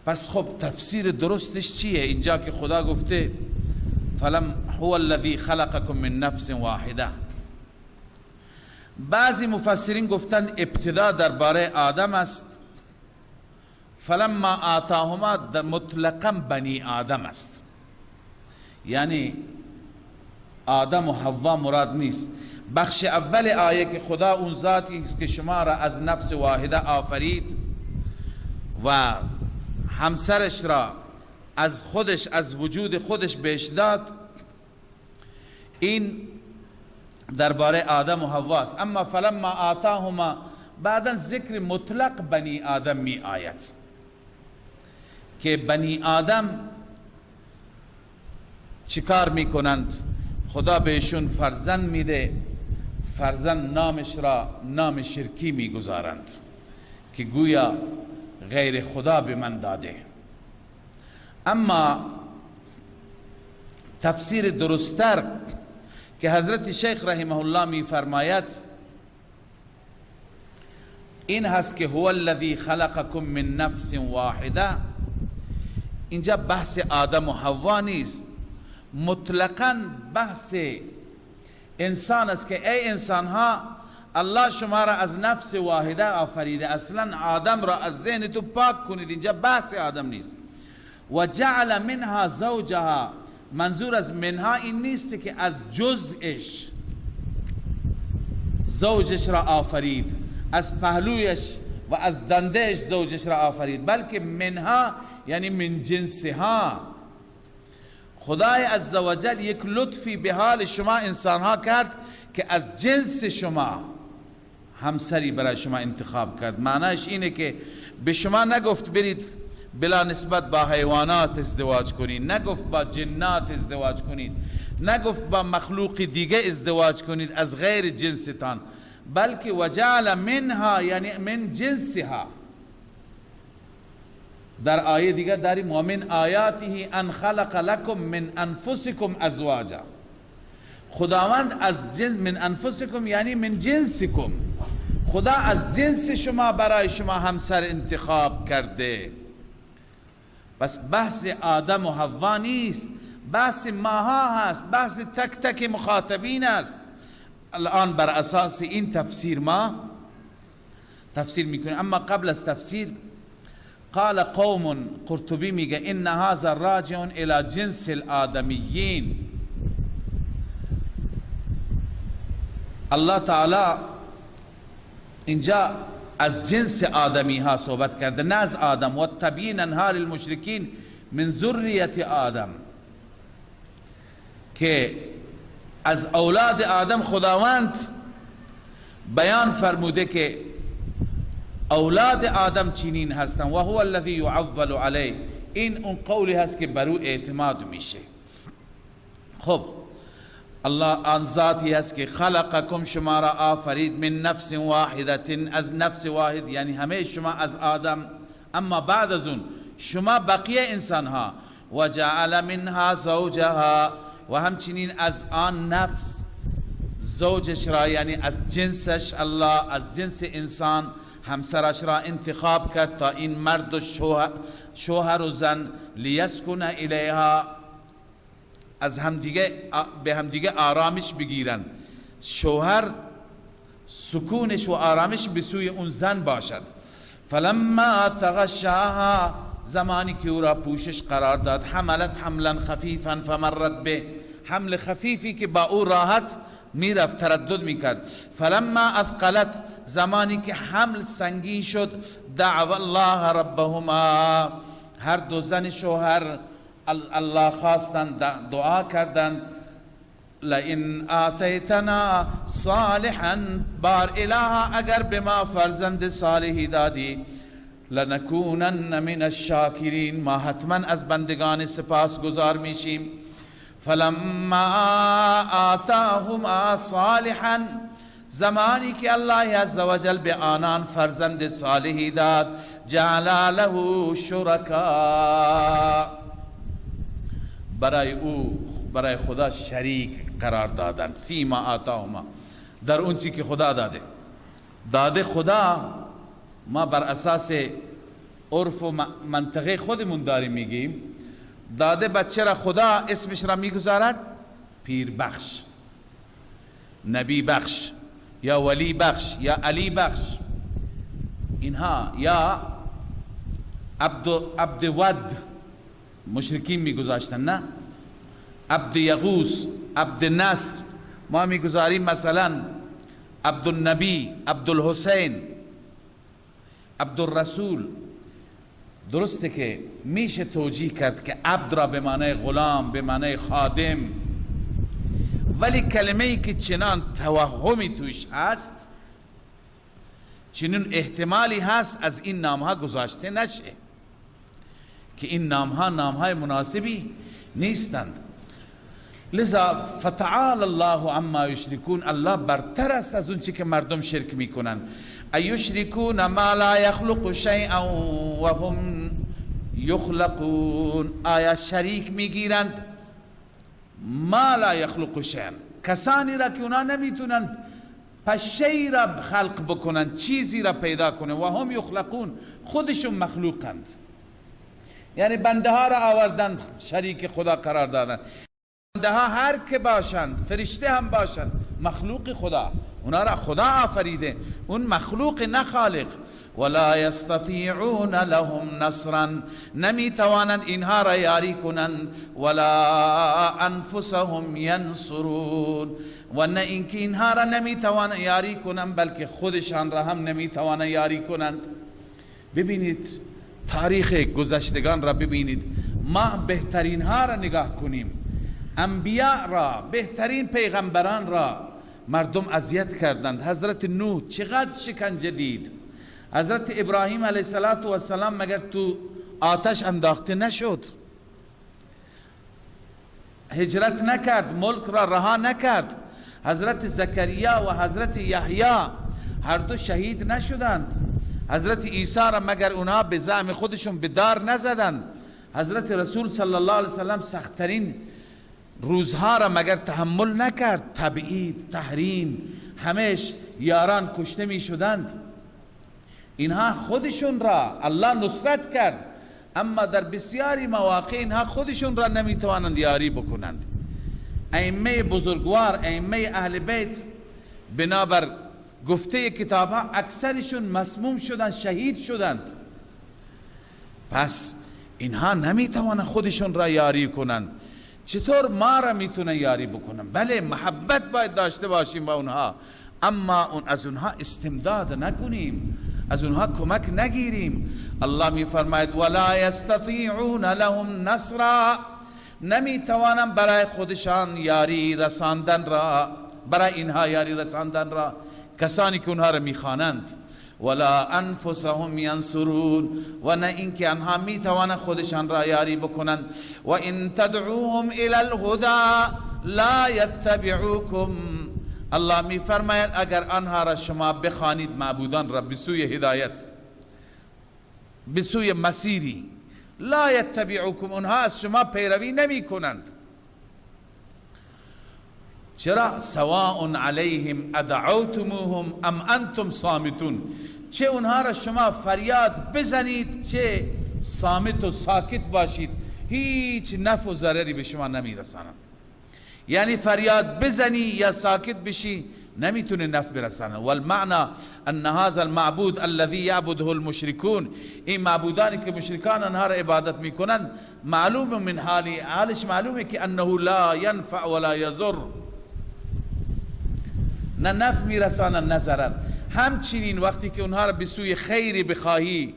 پس خب تفسیر درستش چیه؟ اینجا که خدا گفته فلم هو الذي خلقكم من نفس واحده. بعضی مفسرین گفتند ابتدا درباره آدم است، فلما آتاهما مطلقا بنی آدم است، یعنی آدم و حوا مراد نیست. بخش اول آیه که خدا اون ذاتی است که شما را از نفس واحده آفرید و همسرش را از خودش، از وجود خودش بهش داد، این درباره آدم و حوا است. اما فلما آتاهما بعدا ذکر مطلق بنی آدم می آید که بنی آدم چیکار میکنند. خدا بهشون فرزند میده، فرزند نامش را نام شرکی میگذارند که گویا غیر خدا به من داده. اما تفسیر درستتر که حضرت شیخ رحمه الله میفرماید این هست که هو الذی خلقکم من نفس واحده. اینجا بحث آدم و حوا نیست، مطلقاً بحث انسان است که ای انسان ها، الله شما را از نفس واحده آفریده، اصلا آدم را از ذهن تو پاک کنید، اینجا بحث آدم نیست. و جعل منها زوجها، منظور از منها این نیست که از جزءش زوجش را آفرید، از پهلویش و از دندهش زوجش را آفرید، بلکه منها یعنی من جنسها. خدای عزوجل یک لطفی به حال شما انسانها کرد که از جنس شما همسری برای شما انتخاب کرد. معنیش اینه که به شما نگفت برید بلا نسبت با حیوانات ازدواج کنید، نگفت با جنات ازدواج کنید، نگفت با مخلوق دیگه ازدواج کنید از غیر جنستان، بلکه وجعل منها یعنی من جنسها. در آیه دیگه داریم و من آیاته ان خلق لکم من انفسکم ازواجا. خداوند از جنس، من انفسکم یعنی من جنسکم، خدا از جنس شما برای شما همسر انتخاب کرده. پس بحث آدم و حوا نیست، بحث ماها هست، بحث تک تک مخاطبین است. الان بر اساس این تفسیر ما تفسیر میکنیم. اما قبل از تفسیر قال قوم، قرطبی میگه ان هذا راجع الى جنس الآدمیین. الله تعالی اینجا از جنس آدمی ها صحبت کرده، نه از آدم. و تبیین انهار المشرکین من ذریت آدم، که از اولاد آدم خداوند بیان فرموده که اولاد آدم چنین هستند. و هو الذی یعول علیه، این اون قولی هست که بر او اعتماد میشه. خب الله آن ذاتی هست که خلقکم، شما را آفرید، من نفس واحدة، از نفس واحد یعنی همه شما از آدم. اما بعد از اون شما بقیه انسان ها، و جعل منها زوجها، و همچنین از آن نفس زوجش را یعنی از جنسش، الله از جنس انسان همسرش را انتخاب کرد تا این مرد و شوهر و زن لیسکن الیها، از همدیگه به همدیگه آرامش بگیرند. شوهر سکونش و آرامش به سوی اون زن باشد. فلما تغشاها، زمانی که او را پوشش قرار داد، حملت حملا خفیفا فمرت به، حمل خفیفی که با او راحت میرفت، تردد میکرد. فلما اثقلت، زمانی که حمل سنگین شد، دعو الله ربهما، هر دو زن شوهر الله خواستند، دعا کردند، لئن آتیتنا صالحا، بار اله اگر به ما فرزند صالحی دادی، لنکونن من الشاکرین، ما حتما از بندگان سپاسگزار میشیم. فلما آتاهما صالحا، زمانی که الله عزوجل به آنان فرزند صالحی داد، جعل له شرکا، برای او، برای خدا شریک قرار دادن. فیما آتاهما، در اون چی که خدا داده، داده خدا. ما بر اساس عرف و منطقه خودمون داریم میگیم، داده بچه را خدا، اسمش را میگذارد پیر بخش، نبی بخش، یا ولی بخش، یا علی بخش، اینها، یا عبد ود، مشرکین میگذاشتن، نه؟ عبد یغوث، عبد نصر، ما میگذاریم مثلا عبد النبی، عبد الحسین، عبد الرسول. درسته که میشه توجیه کرد که عبد را به معنای غلام، به معنای خادم، ولی کلمه ای که چنان توهمی توش هست، چنین احتمالی هست از این نامها گذاشته نشه، که این نامها نامهای مناسبی نیستند. لذا فتعال الله عما یشرکون، الله برتر است از اون چی که مردم شرک میکنن. ایشرکون ما لا یخلق شیئا وهم یخلقون، آیا شریک میگیرند ما لا یخلق شیئا، کسانی را که اونا نمیتونند پشه را خلق بکنند، چیزی را پیدا کنند، و هم یخلقون، خودشون مخلوقند. یعنی بنده ها را آوردند شریک خدا قرار دادند. بنده ها هر که باشند، فرشته هم باشند، مخلوق خدا، اونا را خدا آفریده، اون مخلوق نه خالق. ولا یستطیعون لهم نصرا، نمی توانند اینها را یاری کنند. ولا انفسهم ینصرون، و نه اینکه اینها را نمی توانند یاری کنند، بلکه خودشان را هم نمی توانند یاری کنند. ببینید تاریخ گذشتگان را ببینید، ما بهترین ها را نگاه کنیم، انبیاء را، بهترین پیغمبران را مردم اذیت کردند. حضرت نوح چقدر شکنجه دید، حضرت ابراهیم علیه السلام مگر تو آتش انداخته نشد؟ هجرت نکرد، ملک را رها نکرد. حضرت زکریا و حضرت یحیی هر دو شهید نشدند. حضرت عیسی را مگر اونها به زعم خودشون به دار نزدند؟ حضرت رسول صلی الله علیه وسلم سختترین روزها را مگر تحمل نکرد؟ تبعید، تحریم، همش یاران کشته می شدند. اینها خودشون را الله نصرت کرد، اما در بسیاری مواقع اینها خودشون را نمی توانند یاری بکنند. ائمه بزرگوار، ائمه اهل بیت، بنابر گفته کتاب ها اکثرشون مسموم شدند، شهید شدند. پس اینها نمی توانند خودشون را یاری کنند، چطور ما را میتونن یاری بکنن؟ بله، محبت باید داشته باشیم با اونها، اما از اونها استمداد نکنیم، از اونها کمک نگیریم. الله میفرماید ولا یستطیعون لهم نصرا، نمیتوانن برای خودشان یاری رساندن را، برای اینها یاری رساندن را، کسانی که اونها را میخوانند. ولا انفسهم ینصرون، و نه اینکه آنها میتوانند خودشان را یاری بکنند. و ان تدعوهم الی الهدی لا یتبعوکم، الله میفرماید اگر آنها را شما بخوانید، معبودان را به سوی هدایت، به سوی مسیری، لا یتبعوکم، آنها از شما پیروی نمی کنند. چرا؟ سواء علیهم ادعوتموهم ام انتم صامتون، چه اونها را شما فریاد بزنید، چه صامت و ساکت باشید، هیچ نفع و ضرری به شما نمیرسانند. یعنی فریاد بزنی یا ساکت بشی نمیتونه نفع برسانه. والمعنى ان هذا المعبود الذي يعبده المشركون، این معبودانی که مشرکان آنها را عبادت میکنند، معلوم من حالی، حالش معلومه که انه لا ينفع ولا يضر، نه نفع میرسانند نه ضرر. همچنین وقتی که اونها را به سوی خیری بخواهی،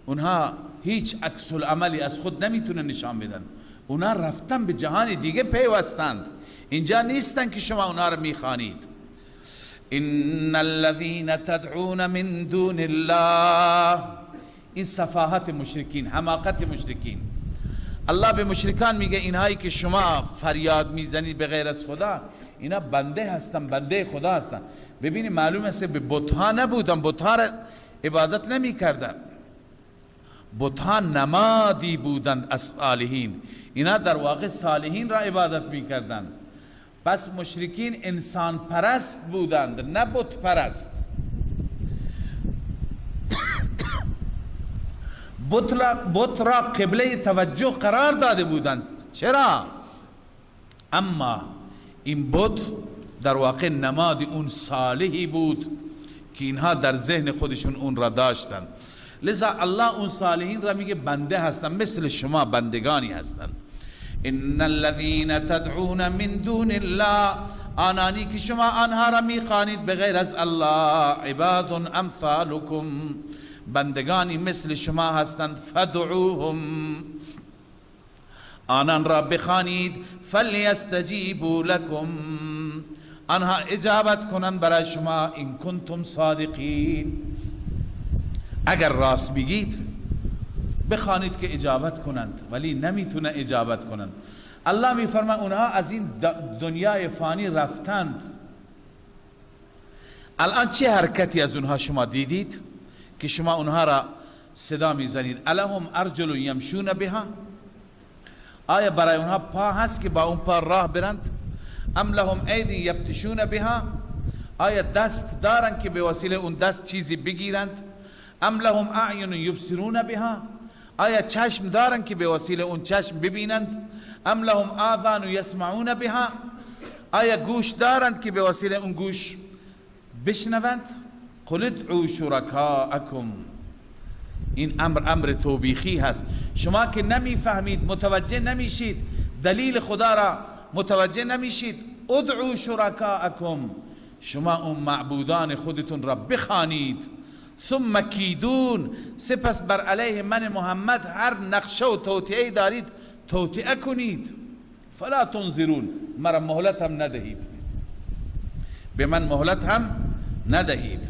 اونها هیچ عکس العملی از خود نمیتونه نشان بدن. اونها رفتن به جهان دیگه پیوستند، اینجا نیستن که شما اونها را میخوانید. ان الذين تدعون من دون الله، این صفاحت مشرکین، حماقت مشرکین. الله به مشرکان میگه اینهایی که شما فریاد میزنید به غیر از خدا، اینا بنده هستن، بنده خدا هستن. ببینید معلوم است به بتها نبودن، بتها را عبادت نمیکردن، بتها نمادی بودند از صالحین، اینا در واقع صالحین را عبادت میکردند. پس مشرکین انسان پرست بودند، نه بت پرست. بت را قبله توجه قرار داده بودند. چرا؟ اما این بت در واقع نماد اون صالحی بود که اینها در ذهن خودشون اون را داشتند. لذا الله اون صالحین را میگه بنده هستند، مثل شما بندگانی هستند. ان الذين تدعون من دون الله، آنانی که شما آنها را میخوانید به غیر از الله، عباد امثالکم، بندگانی مثل شما هستند. فدعوهم، آنان را بخوانید، فلیستجیبوا لکم، آنها اجابت کنند برای شما، ان کنتم صادقین، اگر راست میگید بخوانید که اجابت کنند، ولی نمیتونه اجابت کنند. الله میفرماید اونها از این دنیای فانی رفتند. الان چه حرکتی از اونها شما دیدید که شما اونها را صدا میزنید؟ الهم ارجل یمشون بها، آیا برای اونها پا هست که با اون پا راه برند؟ ام لهم ایدی یبتشون بها، آیا دست دارند که به وسیله اون دست چیزی بگیرند؟ ام لهم اعین یبصرون بها، آیا چشم دارند که به وسیله اون چشم ببینند؟ ام لهم آذان یسمعون بها، آیا گوش دارند که به وسیله اون گوش بشنوند؟ قل ادعوا شرکاءکم، این امر امر توبیخی هست. شما که نمیفهمید، متوجه نمیشید، دلیل خدا را متوجه نمیشید، ادعوا شرکاءکم، شما اون معبودان خودتون را بخوانید. ثم کیدون، سپس بر علیه من محمد هر نقشه و توطئه دارید توطئه کنید. فلا تنظرون، مرا مهلت هم ندهید، به من مهلت هم ندهید.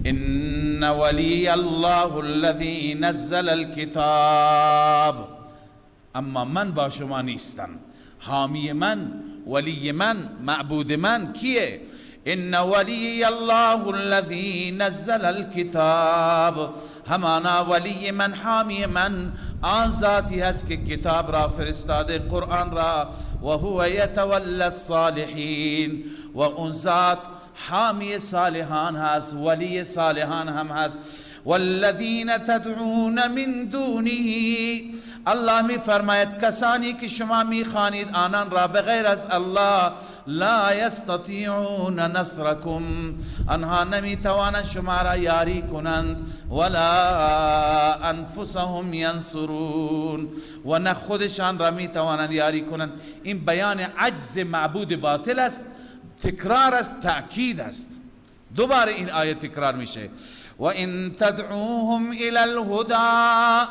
ان ولی الله الذی نزل الكتاب، اما من با شما نیستم. حامی من، ولی من، معبود من کیه؟ ان ولی الله الذی نزل الكتاب، همانا ولی من، حامی من آن ذاتی هست که کتاب را فرستاده، قرآن را. و هو یتولی الصالحین، و اون ذات حامی صالحان هست، ولی صالحان هم هست. والذین تدعون من دونه، الله می فرماید کسانی که شما می خوانید آنان را به غیر از الله، لا یستطیعون نصرکم، آنها نمی توانند شما را یاری کنند، ولا انفسهم ینصرون، و نه خودشان را می توانند یاری کنند. این بیان عجز معبود باطل است، تکرار است، تأکید است. دوباره این آیه تکرار میشه. و ان تدعوهم الى الهدى،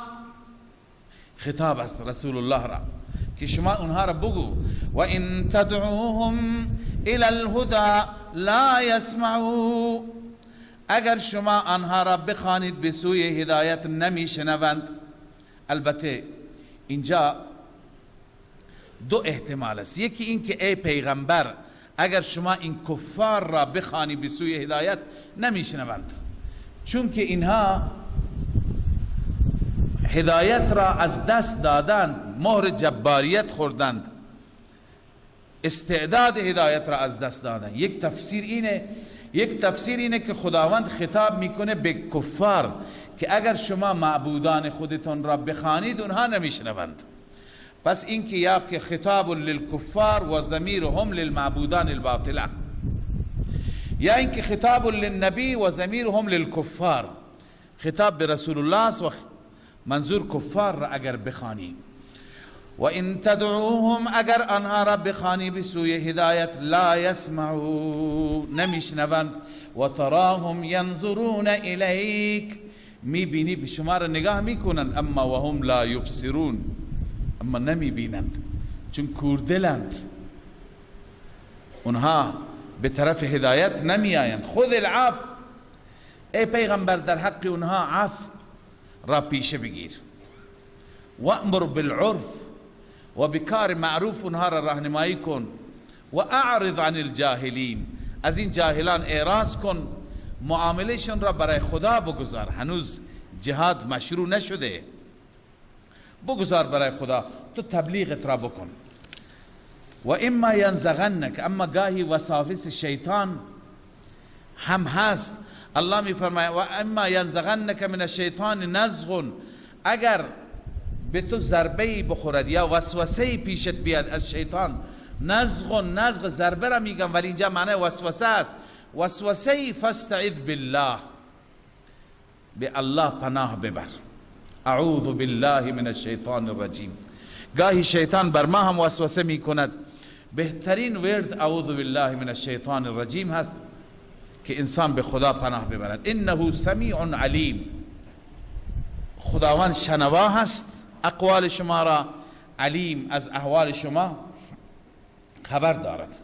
خطاب است رسول الله را که شما اونها را بگو، و ان تدعوهم الى الهدى لا يسمعوا، اگر شما آنها را بخوانید به سوی هدایت نمیشنوند. البته اینجا دو احتمال است. یکی این که ای پیغمبر اگر شما این کفار را بخوانی به سوی هدایت نمیشنوند، چون که اینها هدایت را از دست دادند، مهر جباریت خوردند، استعداد هدایت را از دست دادند. یک تفسیر اینه، یک تفسیر اینه که خداوند خطاب میکنه به کفار که اگر شما معبودان خودتون را بخوانید اونها نمیشنوند. پس این که یا که خطاب للکفار و ضمیرهم للمعبودان الباطله، یا اینکه خطاب للنبی و ضمیرهم للکفار، خطاب به رسول الله است و منظور کفار را اگر بخوانی. و ان تدعوهم، اگر آنها را بخوانی به سوی هدایت، لا یسمعوا، نمیشنوند. و تراهم ینظرون الیک، میبینی به شما را نگاه میکنند، اما و هم لا یبصرون، اما نمیبینند چون کوردلند، اونها به طرف هدایت نمی آیند. خذ العفو، ای پیغمبر در حق اونها عفو را پیشه بگیر، و امر بالعرف، و بکار معروف اونها را راهنمایی کن، و اعرض عن الجاهلین، از این جاهلان اعراض کن، معاملهشون را برای خدا بگذار، هنوز جهاد مشروع نشده، بگذار برای خدا، تو تبلیغت را بکن. و اما ینزغنک، اما گاهی وساوس شیطان هم هست. الله می فرماید و اما ینزغنک من الشیطان نزغ، اگر به تو ضربه بخورد یا وسوسه پیشت بیاد از شیطان، نزغ و نزغ ضربه را میگم ولی اینجا معنی وسوسه است، وسوسه، فاستعذ بالله، به الله پناه ببر، اعوذ بالله من الشیطان الرجیم. گاهی شیطان بر ما هم وسوسه میکند، بهترین ورد اعوذ بالله من الشیطان الرجیم هست که انسان به خدا پناه ببرد. انه سمیع علیم، خداوند شنوا هست اقوال شما را، علیم از احوال شما خبر دارد.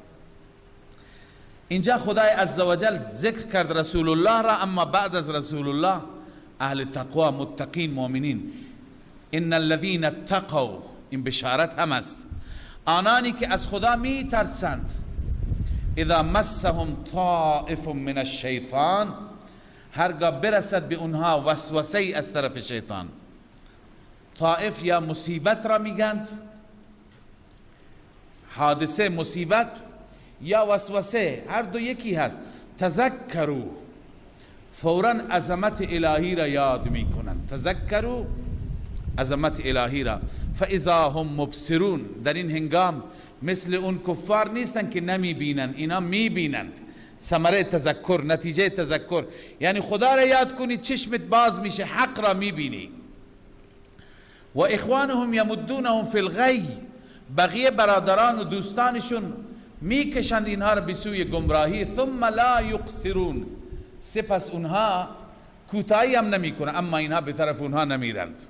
اینجا خدای عزوجل ذکر کرد رسول الله را، اما بعد از رسول الله اهل تقوا، متقین، مؤمنین. ان الذين اتقوا، این بشارت هم است، آنانی که از خدا می ترسند، اذا مسهم طائف من الشیطان، هرگاه برسد به اونها وسوسه از طرف شیطان. طائف یا مصیبت را میگند، حادثه مصیبت یا وسوسه، هر دو یکی هست. تذکروا، فوراً عظمت الهی را یاد میکنند، تذکروا عظمت الهی را، فاذا هم مبصرون، در این هنگام مثل اون کفار نیستند که نمی بینند، اینا می بینند. ثمره تذکر، نتیجه تذکر، یعنی خدا را یاد کنی چشمت باز میشه، حق را می بینی. و اخوانهم یمدونهم فی الغی، بقیه برادران و دوستانشون میکشند اینها را به سوی گمراهی. ثم لا یقصرون، سپس اونها کوتاهی هم نمیکنن، اما اینها به طرف اونها نمیرند.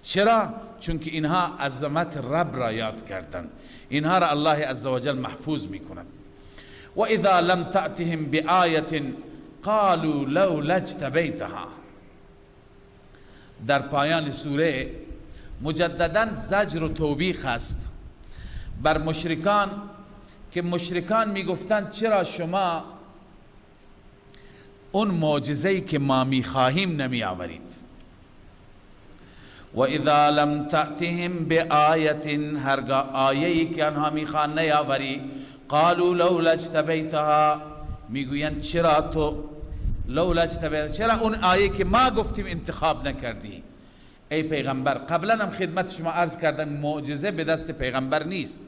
چرا؟ چون که اینها عظمت رب را یاد کردند، اینها را الله عزوجل محفوظ میکند. و اذا لم تأتهم بآیة قالوا لولا اجتبیتها. در پایان سوره مجددا زجر و توبیخ است بر مشرکان که مشرکان میگفتند چرا شما اون معجزه‌ای که ما میخواهیم نمی آورید. و اذا لم تأتهم بآیة، هرگاه آیه‌ای که آنها میخوان نیاوری، قالوا لولا اجتبیتها، میگویند چرا تو لولا اجتبیتها، چرا اون آیه که ما گفتیم انتخاب نکردی ای پیغمبر؟ قبلا هم خدمت شما عرض کردم معجزه به دست پیغمبر نیست،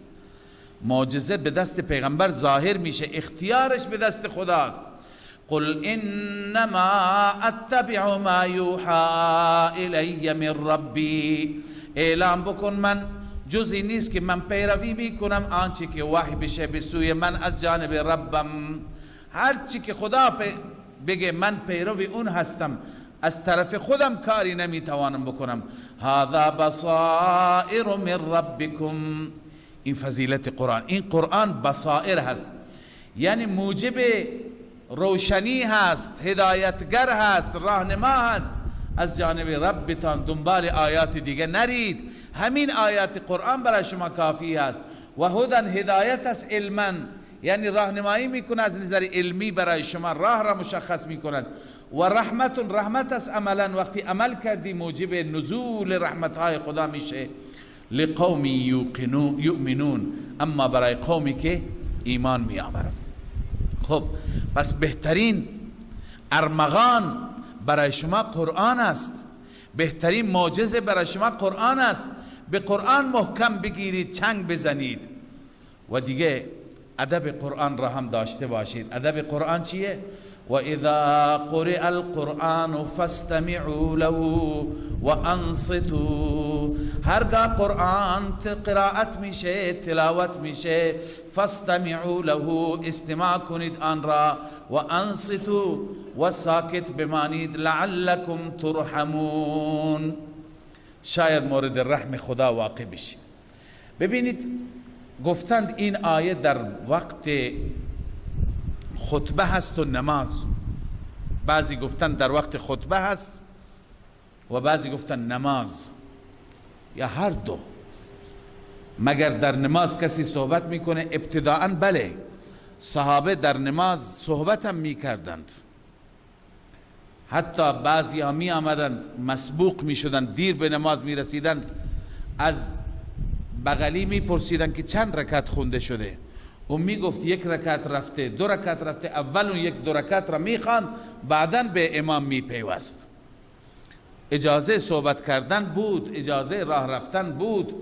معجزه به دست پیغمبر ظاهر میشه، اختیارش به دست خداست. قل انما اتبع ما یوحى الی من ربی، اعلام بکن من جزی نیست که من پیروی میکنم آنچه که وحی بشه به سوی من از جانب ربم. هرچی که خدا بگه من پیروی اون هستم، از طرف خودم کاری نمیتوانم بکنم. هذا بصائر من ربکم، این فضیلت قرآن، این قرآن بصائر هست، یعنی موجب روشنی هست، هدایتگر هست، راهنما هست از جانب ربتان. دنبال آیات دیگه نرید، همین آیات قرآن برای شما کافی هست. و هدن، هدایت است، علما، یعنی راهنمایی میکنه از نظر علمی برای شما، راه را مشخص میکند. و رحمت، رحمت است عملا، وقتی عمل کردی موجب نزول رحمت های خدا میشه. لقوم یؤمنون، اما برای قومی که ایمان می آورند. خب پس بهترین ارمغان برای شما قرآن است، بهترین معجزه برای شما قرآن است. به قرآن محکم بگیرید، چنگ بزنید و دیگه ادب قرآن را هم داشته باشید. ادب قرآن چیه؟ و اذا قرئ القرآن فاستمعوا له وانصتوا، هرگاه قرآن قرائت میشه، تلاوت میشه، فاستمعوا له، استماع کنید آن را، و انصتوا، و ساکت بمانید، لعلکم ترحمون، شاید مورد رحم خدا واقع بشید. ببینید گفتند این آیه در وقت خطبه هست و نماز، بعضی گفتند در وقت خطبه هست و بعضی گفتند نماز، یا هر دو. مگر در نماز کسی صحبت میکنه؟ ابتداءً بله، صحابه در نماز صحبت هم میکردند، حتی بعضی ها می آمدند مسبوق می شدند، دیر به نماز می رسیدند، از بغلی می پرسیدند که چند رکعت خونده شده، او می گفت یک رکعت رفته، دو رکعت رفته، اول اون یک دو رکعت را می خواند، بعدا به امام می پیوست. اجازه صحبت کردن بود، اجازه راه رفتن بود،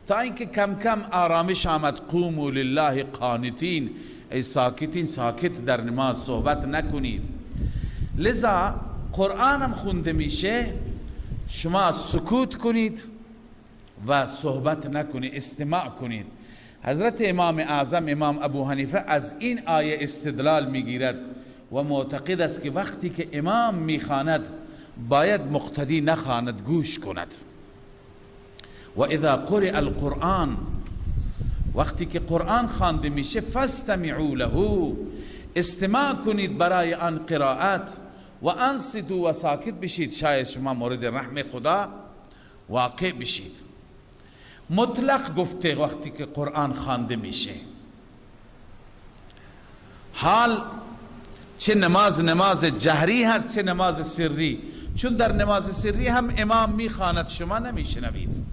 تا اینکه کم کم آرامش آمد. قوموا لله قانتین، ای ساکتین، ساکت در نماز صحبت نکنید. لذا قرآن هم خونده میشه، شما سکوت کنید و صحبت نکنید، استماع کنید. حضرت امام اعظم امام ابو حنیفه از این آیه استدلال میگیرد و معتقد است که وقتی که امام میخواند باید مقتدی نخواند، گوش کند. و اذا قرئ القرآن، وقتی که قرآن خوانده میشه، فاستمعوا له، استماع کنید برای آن قرائت، و انصتوا، و ساکت بشید، شاید شما مورد رحم خدا واقع بشید. مطلق گفته وقتی که قرآن خوانده میشه. حال چه نماز نماز جهری هست، چه نماز سری، چون در نماز سری هم امام میخواند شما نمیشنوید،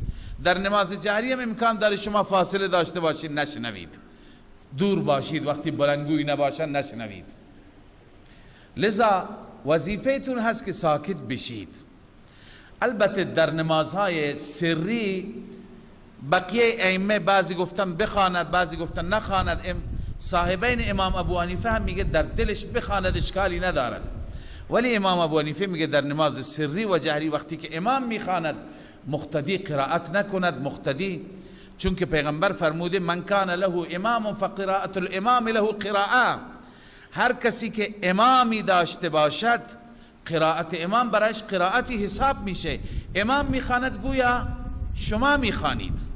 در نماز جهری هم امکان داره شما فاصله داشته باشید نشنوید، دور باشید، وقتی بلنگوی نباشن نشنوید. لذا وظیفه‌تون هست که ساکت بشید. البته در نمازهای سری بقیه ائمه بعضی گفتن بخواند، بعضی گفتن نخواند. صاحبین امام ابو حنیفه هم میگه در دلش بخواند اشکالی ندارد، ولی امام ابو حنیفه میگه در نماز سری و جهری وقتی که امام میخواند مقتدی قرائت نکند. مقتدی چون که پیغمبر فرموده من کان له امام فقراءة الامام له قراءه، هر کسی که امامی داشته باشد قرائت امام برایش قرائتی حساب میشه. امام میخواند گویا شما میخوانید.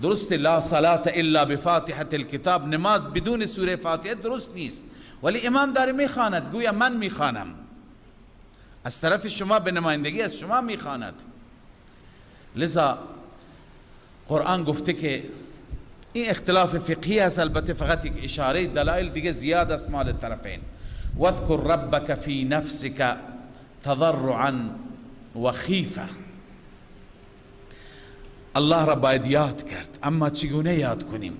درست لا صلاة الا بفاتحة الكتاب، نماز بدون سوره فاتحه درست نیست، ولی امام داره میخواند گویا من میخوانم، از طرف شما به نمایندگی از شما میخواند. لذا قرآن گفته که این اختلاف فقهی است، البته فقط یک اشاره، دلایل دیگه زیاد است مال طرفین. واذکر ربک فی نفسک تضرعا و خیفه، الله را باید یاد کرد، اما چگونه یاد کنیم؟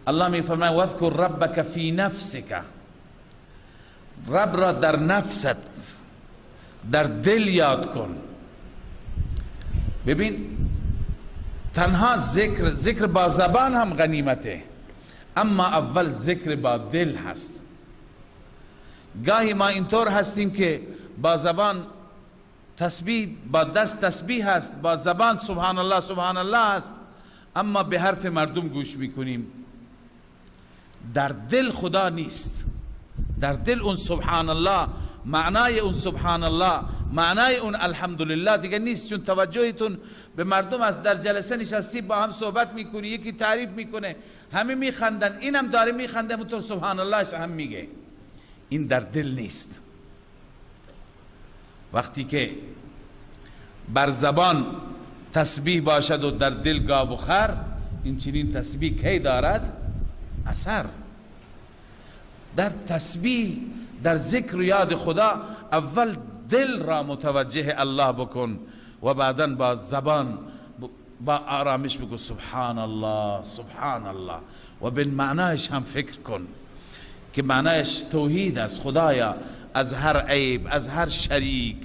الله می فرماید واذکر ربک فی نفسک، رب را در نفست، در دل یاد کن. ببین تنها ذکر با زبان هم غنیمته، اما اول ذکر با دل هست. گاهی ما اینطور هستیم که با زبان تسبیح، با دست تسبیح هست، با زبان سبحان الله سبحان الله هست، اما به حرف مردم گوش میکنیم. در دل خدا نیست، در دل اون سبحان الله، معنای اون سبحان الله، معنای اون الحمدلله دیگه نیست، چون توجهتون به مردم است. در جلسه نشستی با هم صحبت میکنی، یکی تعریف میکنه، همه میخندن، اینم داره میخنده، اونطور سبحان اللهش هم میگه. این در دل نیست. وقتی که بر زبان تسبیح باشد و در دل گاو و خر، این چنین تسبیح کی دارد اثر؟ در تسبیح، در ذکر و یاد خدا اول دل را متوجه الله بکن و بعدا با زبان با آرامش بگو سبحان الله سبحان الله، و به معنایش هم فکر کن که معنایش توحید است. خدایا از هر عیب، از هر شریک،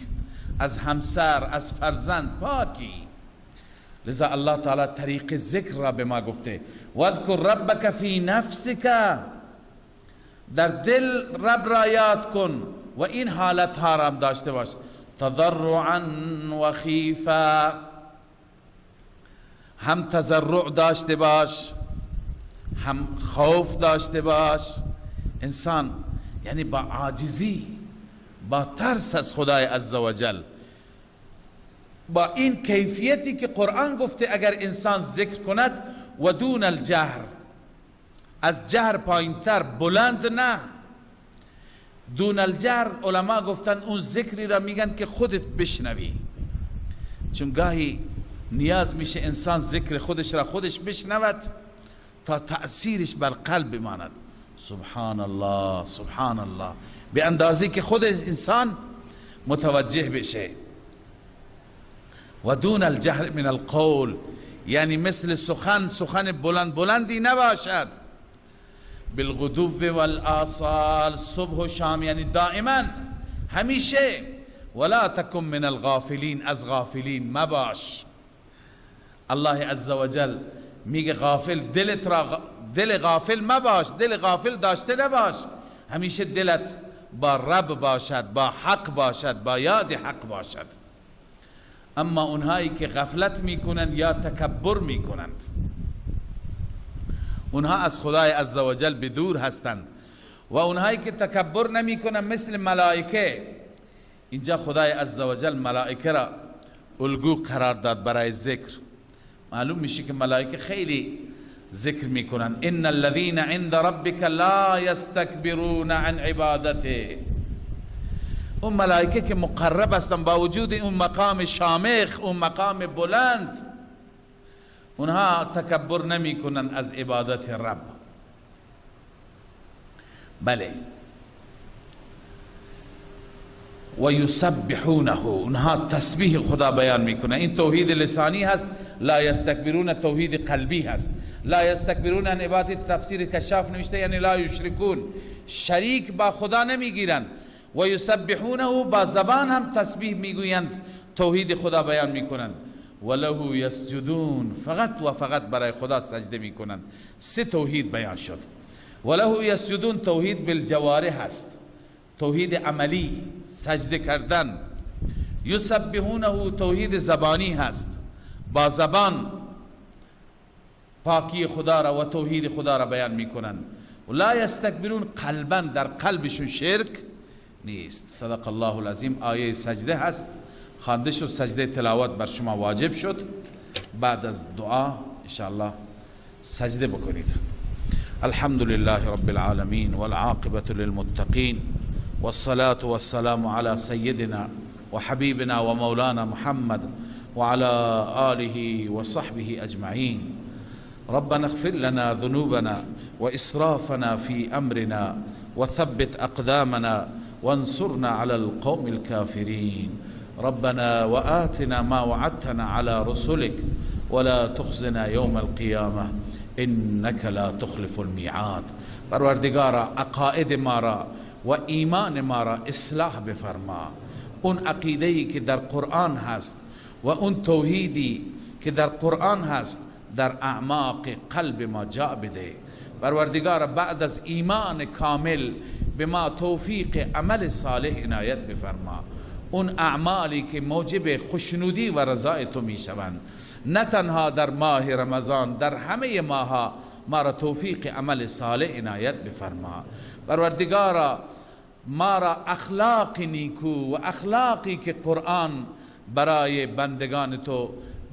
از همسر، از فرزند پاکی. لذا الله تعالی طریق ذکر را به ما گفته واذکر ربک فی نفسک، در دل رب را یاد کن و این حالت ها را هم داشته باش، تضرعا و خیفا، هم تضرع داشته باش، هم خوف داشته باش. انسان یعنی با عاجزی، با ترس از خدای عزوجل، با این کیفیتی که قرآن گفته اگر انسان ذکر کند و دون الجهر، از جهر پایینتر، بلند نه، دون الجهر. علما گفتن اون ذکری را میگن که خودت بشنوی، چون گاهی نیاز میشه انسان ذکر خودش را خودش بشنود تا تأثیرش بر قلب بماند. سبحان الله سبحان الله، به اندازه که خود انسان متوجه بشه. و دون الجهر من القول، یعنی مثل سخن، سخن بلند بلندی نباشد. بالغدو والآصال، صبح و شام، یعنی دائما همیشه. ولا تکن من الغافلین، از غافلین مباش. الله عزوجل میگه غافل، دلت را، دل غافل مباش، دل غافل داشته نباش، همیشه دلت با رب باشد، با حق باشد، با یاد حق باشد. اما اونهایی که غفلت میکنند یا تکبر میکنند، اونها از خدای عزوجل بدور هستند. و اونهایی که تکبر نمیکنند مثل ملائکه، اینجا خدای عزوجل ملائکه را الگو قرار داد برای ذکر. معلوم میشه که ملائکه خیلی ذکر میکنن. ان الذين عند ربك لا يستكبرون عن عبادته. اون ملائکه که مقرب هستن، با وجود اون مقام شامخ، اون مقام بلند، اونها تکبر نمیکنن از عبادت رب. بله، و یسبحونه، اونها تسبیح خدا بیان میکنن. این توحید لسانی هست. لا یستکبرون توحید قلبی هست. لا یستکبرون عن عبادت، تفسیر کشاف نوشته یعنی لا یشرکون، شریک با خدا نمیگیرند. و یسبحونه، با زبان هم تسبیح میگویند، توحید خدا بیان میکنند. و له یسجدون، فقط و فقط برای خدا سجده میکنند. سه توحید بیان شد. و له یسجدون توحید بالجوارح هست، توحید عملی، سجده کردن. یسبحونه توحید زبانی هست، با زبان پاکی خدا را و توحید خدا را بیان میکنن. و لا یستکبرون قلبا، در قلبشون شرک نیست. صدق الله العظیم. آیه سجده هست، خوانده شد، سجده تلاوت بر شما واجب شد. بعد از دعا انشاءالله سجده بکنید. الحمد لله رب العالمین والعاقبة للمتقین والصلاة والسلام على سيدنا وحبيبنا ومولانا محمد وعلى آله وصحبه أجمعين. ربنا اغفر لنا ذنوبنا وإسرافنا في أمرنا وثبت أقدامنا وانصرنا على القوم الكافرين. ربنا وآتنا ما وعدتنا على رسلك ولا تخزنا يوم القيامة إنك لا تخلف الميعاد. پروردگارا عقاید ما را و ایمان ما را اصلاح بفرما. اون عقیده‌ای که در قرآن هست و اون توحیدی که در قرآن هست در اعماق قلب ما جا بده. پروردگار بعد از ایمان کامل به ما توفیق عمل صالح عنایت بفرما. اون اعمالی که موجب خوشنودی و رضای تو میشوند، نه تنها در ماه رمضان، در همه ماها ما را توفیق عمل صالح عنایت بفرما. پروردگارا ما را اخلاق نیکو و اخلاقی که قرآن برای بندگان تو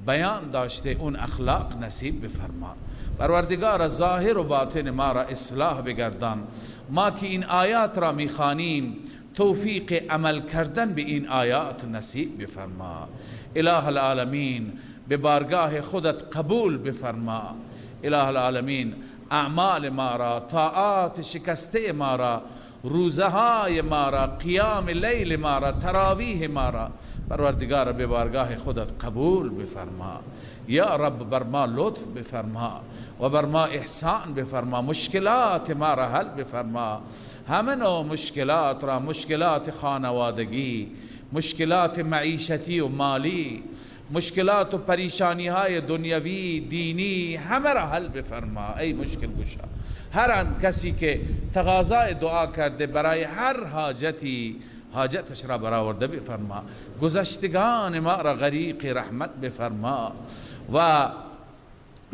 بیان داشته اون اخلاق نصیب بفرما. پروردگارا ظاهر و باطن ما را اصلاح بگردان. ما که این آیات را میخوانیم توفیق عمل کردن به این آیات نصیب بفرما. اله العالمین به بارگاه خودت قبول بفرما. اله العالمین اعمال ما را، طاعات شکسته ما را، روزه های ما را، قیام لیل ما را، تراویح ما را پروردگار به بارگاه خودت قبول بفرما. یا رب بر ما لطف بفرما و بر ما احسان بفرما، مشکلات ما را حل بفرما. همه نوع مشکلات را، مشکلات خانوادگی، مشکلات معیشتی و مالی، مشکلات و پریشانی های دنیوی دینی، همه را حل بفرما ای مشکل گشا. هر آن کسی که تقاضای دعا کرده برای هر حاجتی، حاجتش را برآورده بفرما. گذشتگان ما را غریق رحمت بفرما و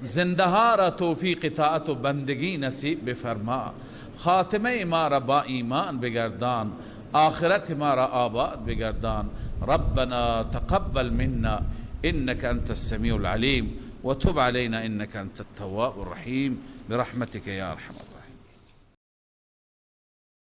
زنده ها را توفیق طاعت و بندگی نصیب بفرما. خاتمه ما را با ایمان بگردان، آخرت ما را آباد بگردان. ربنا تقبل منا إنك أنت السميع العليم وتب علينا إنك أنت التواب الرحيم برحمتك يا أرحم الراحمين.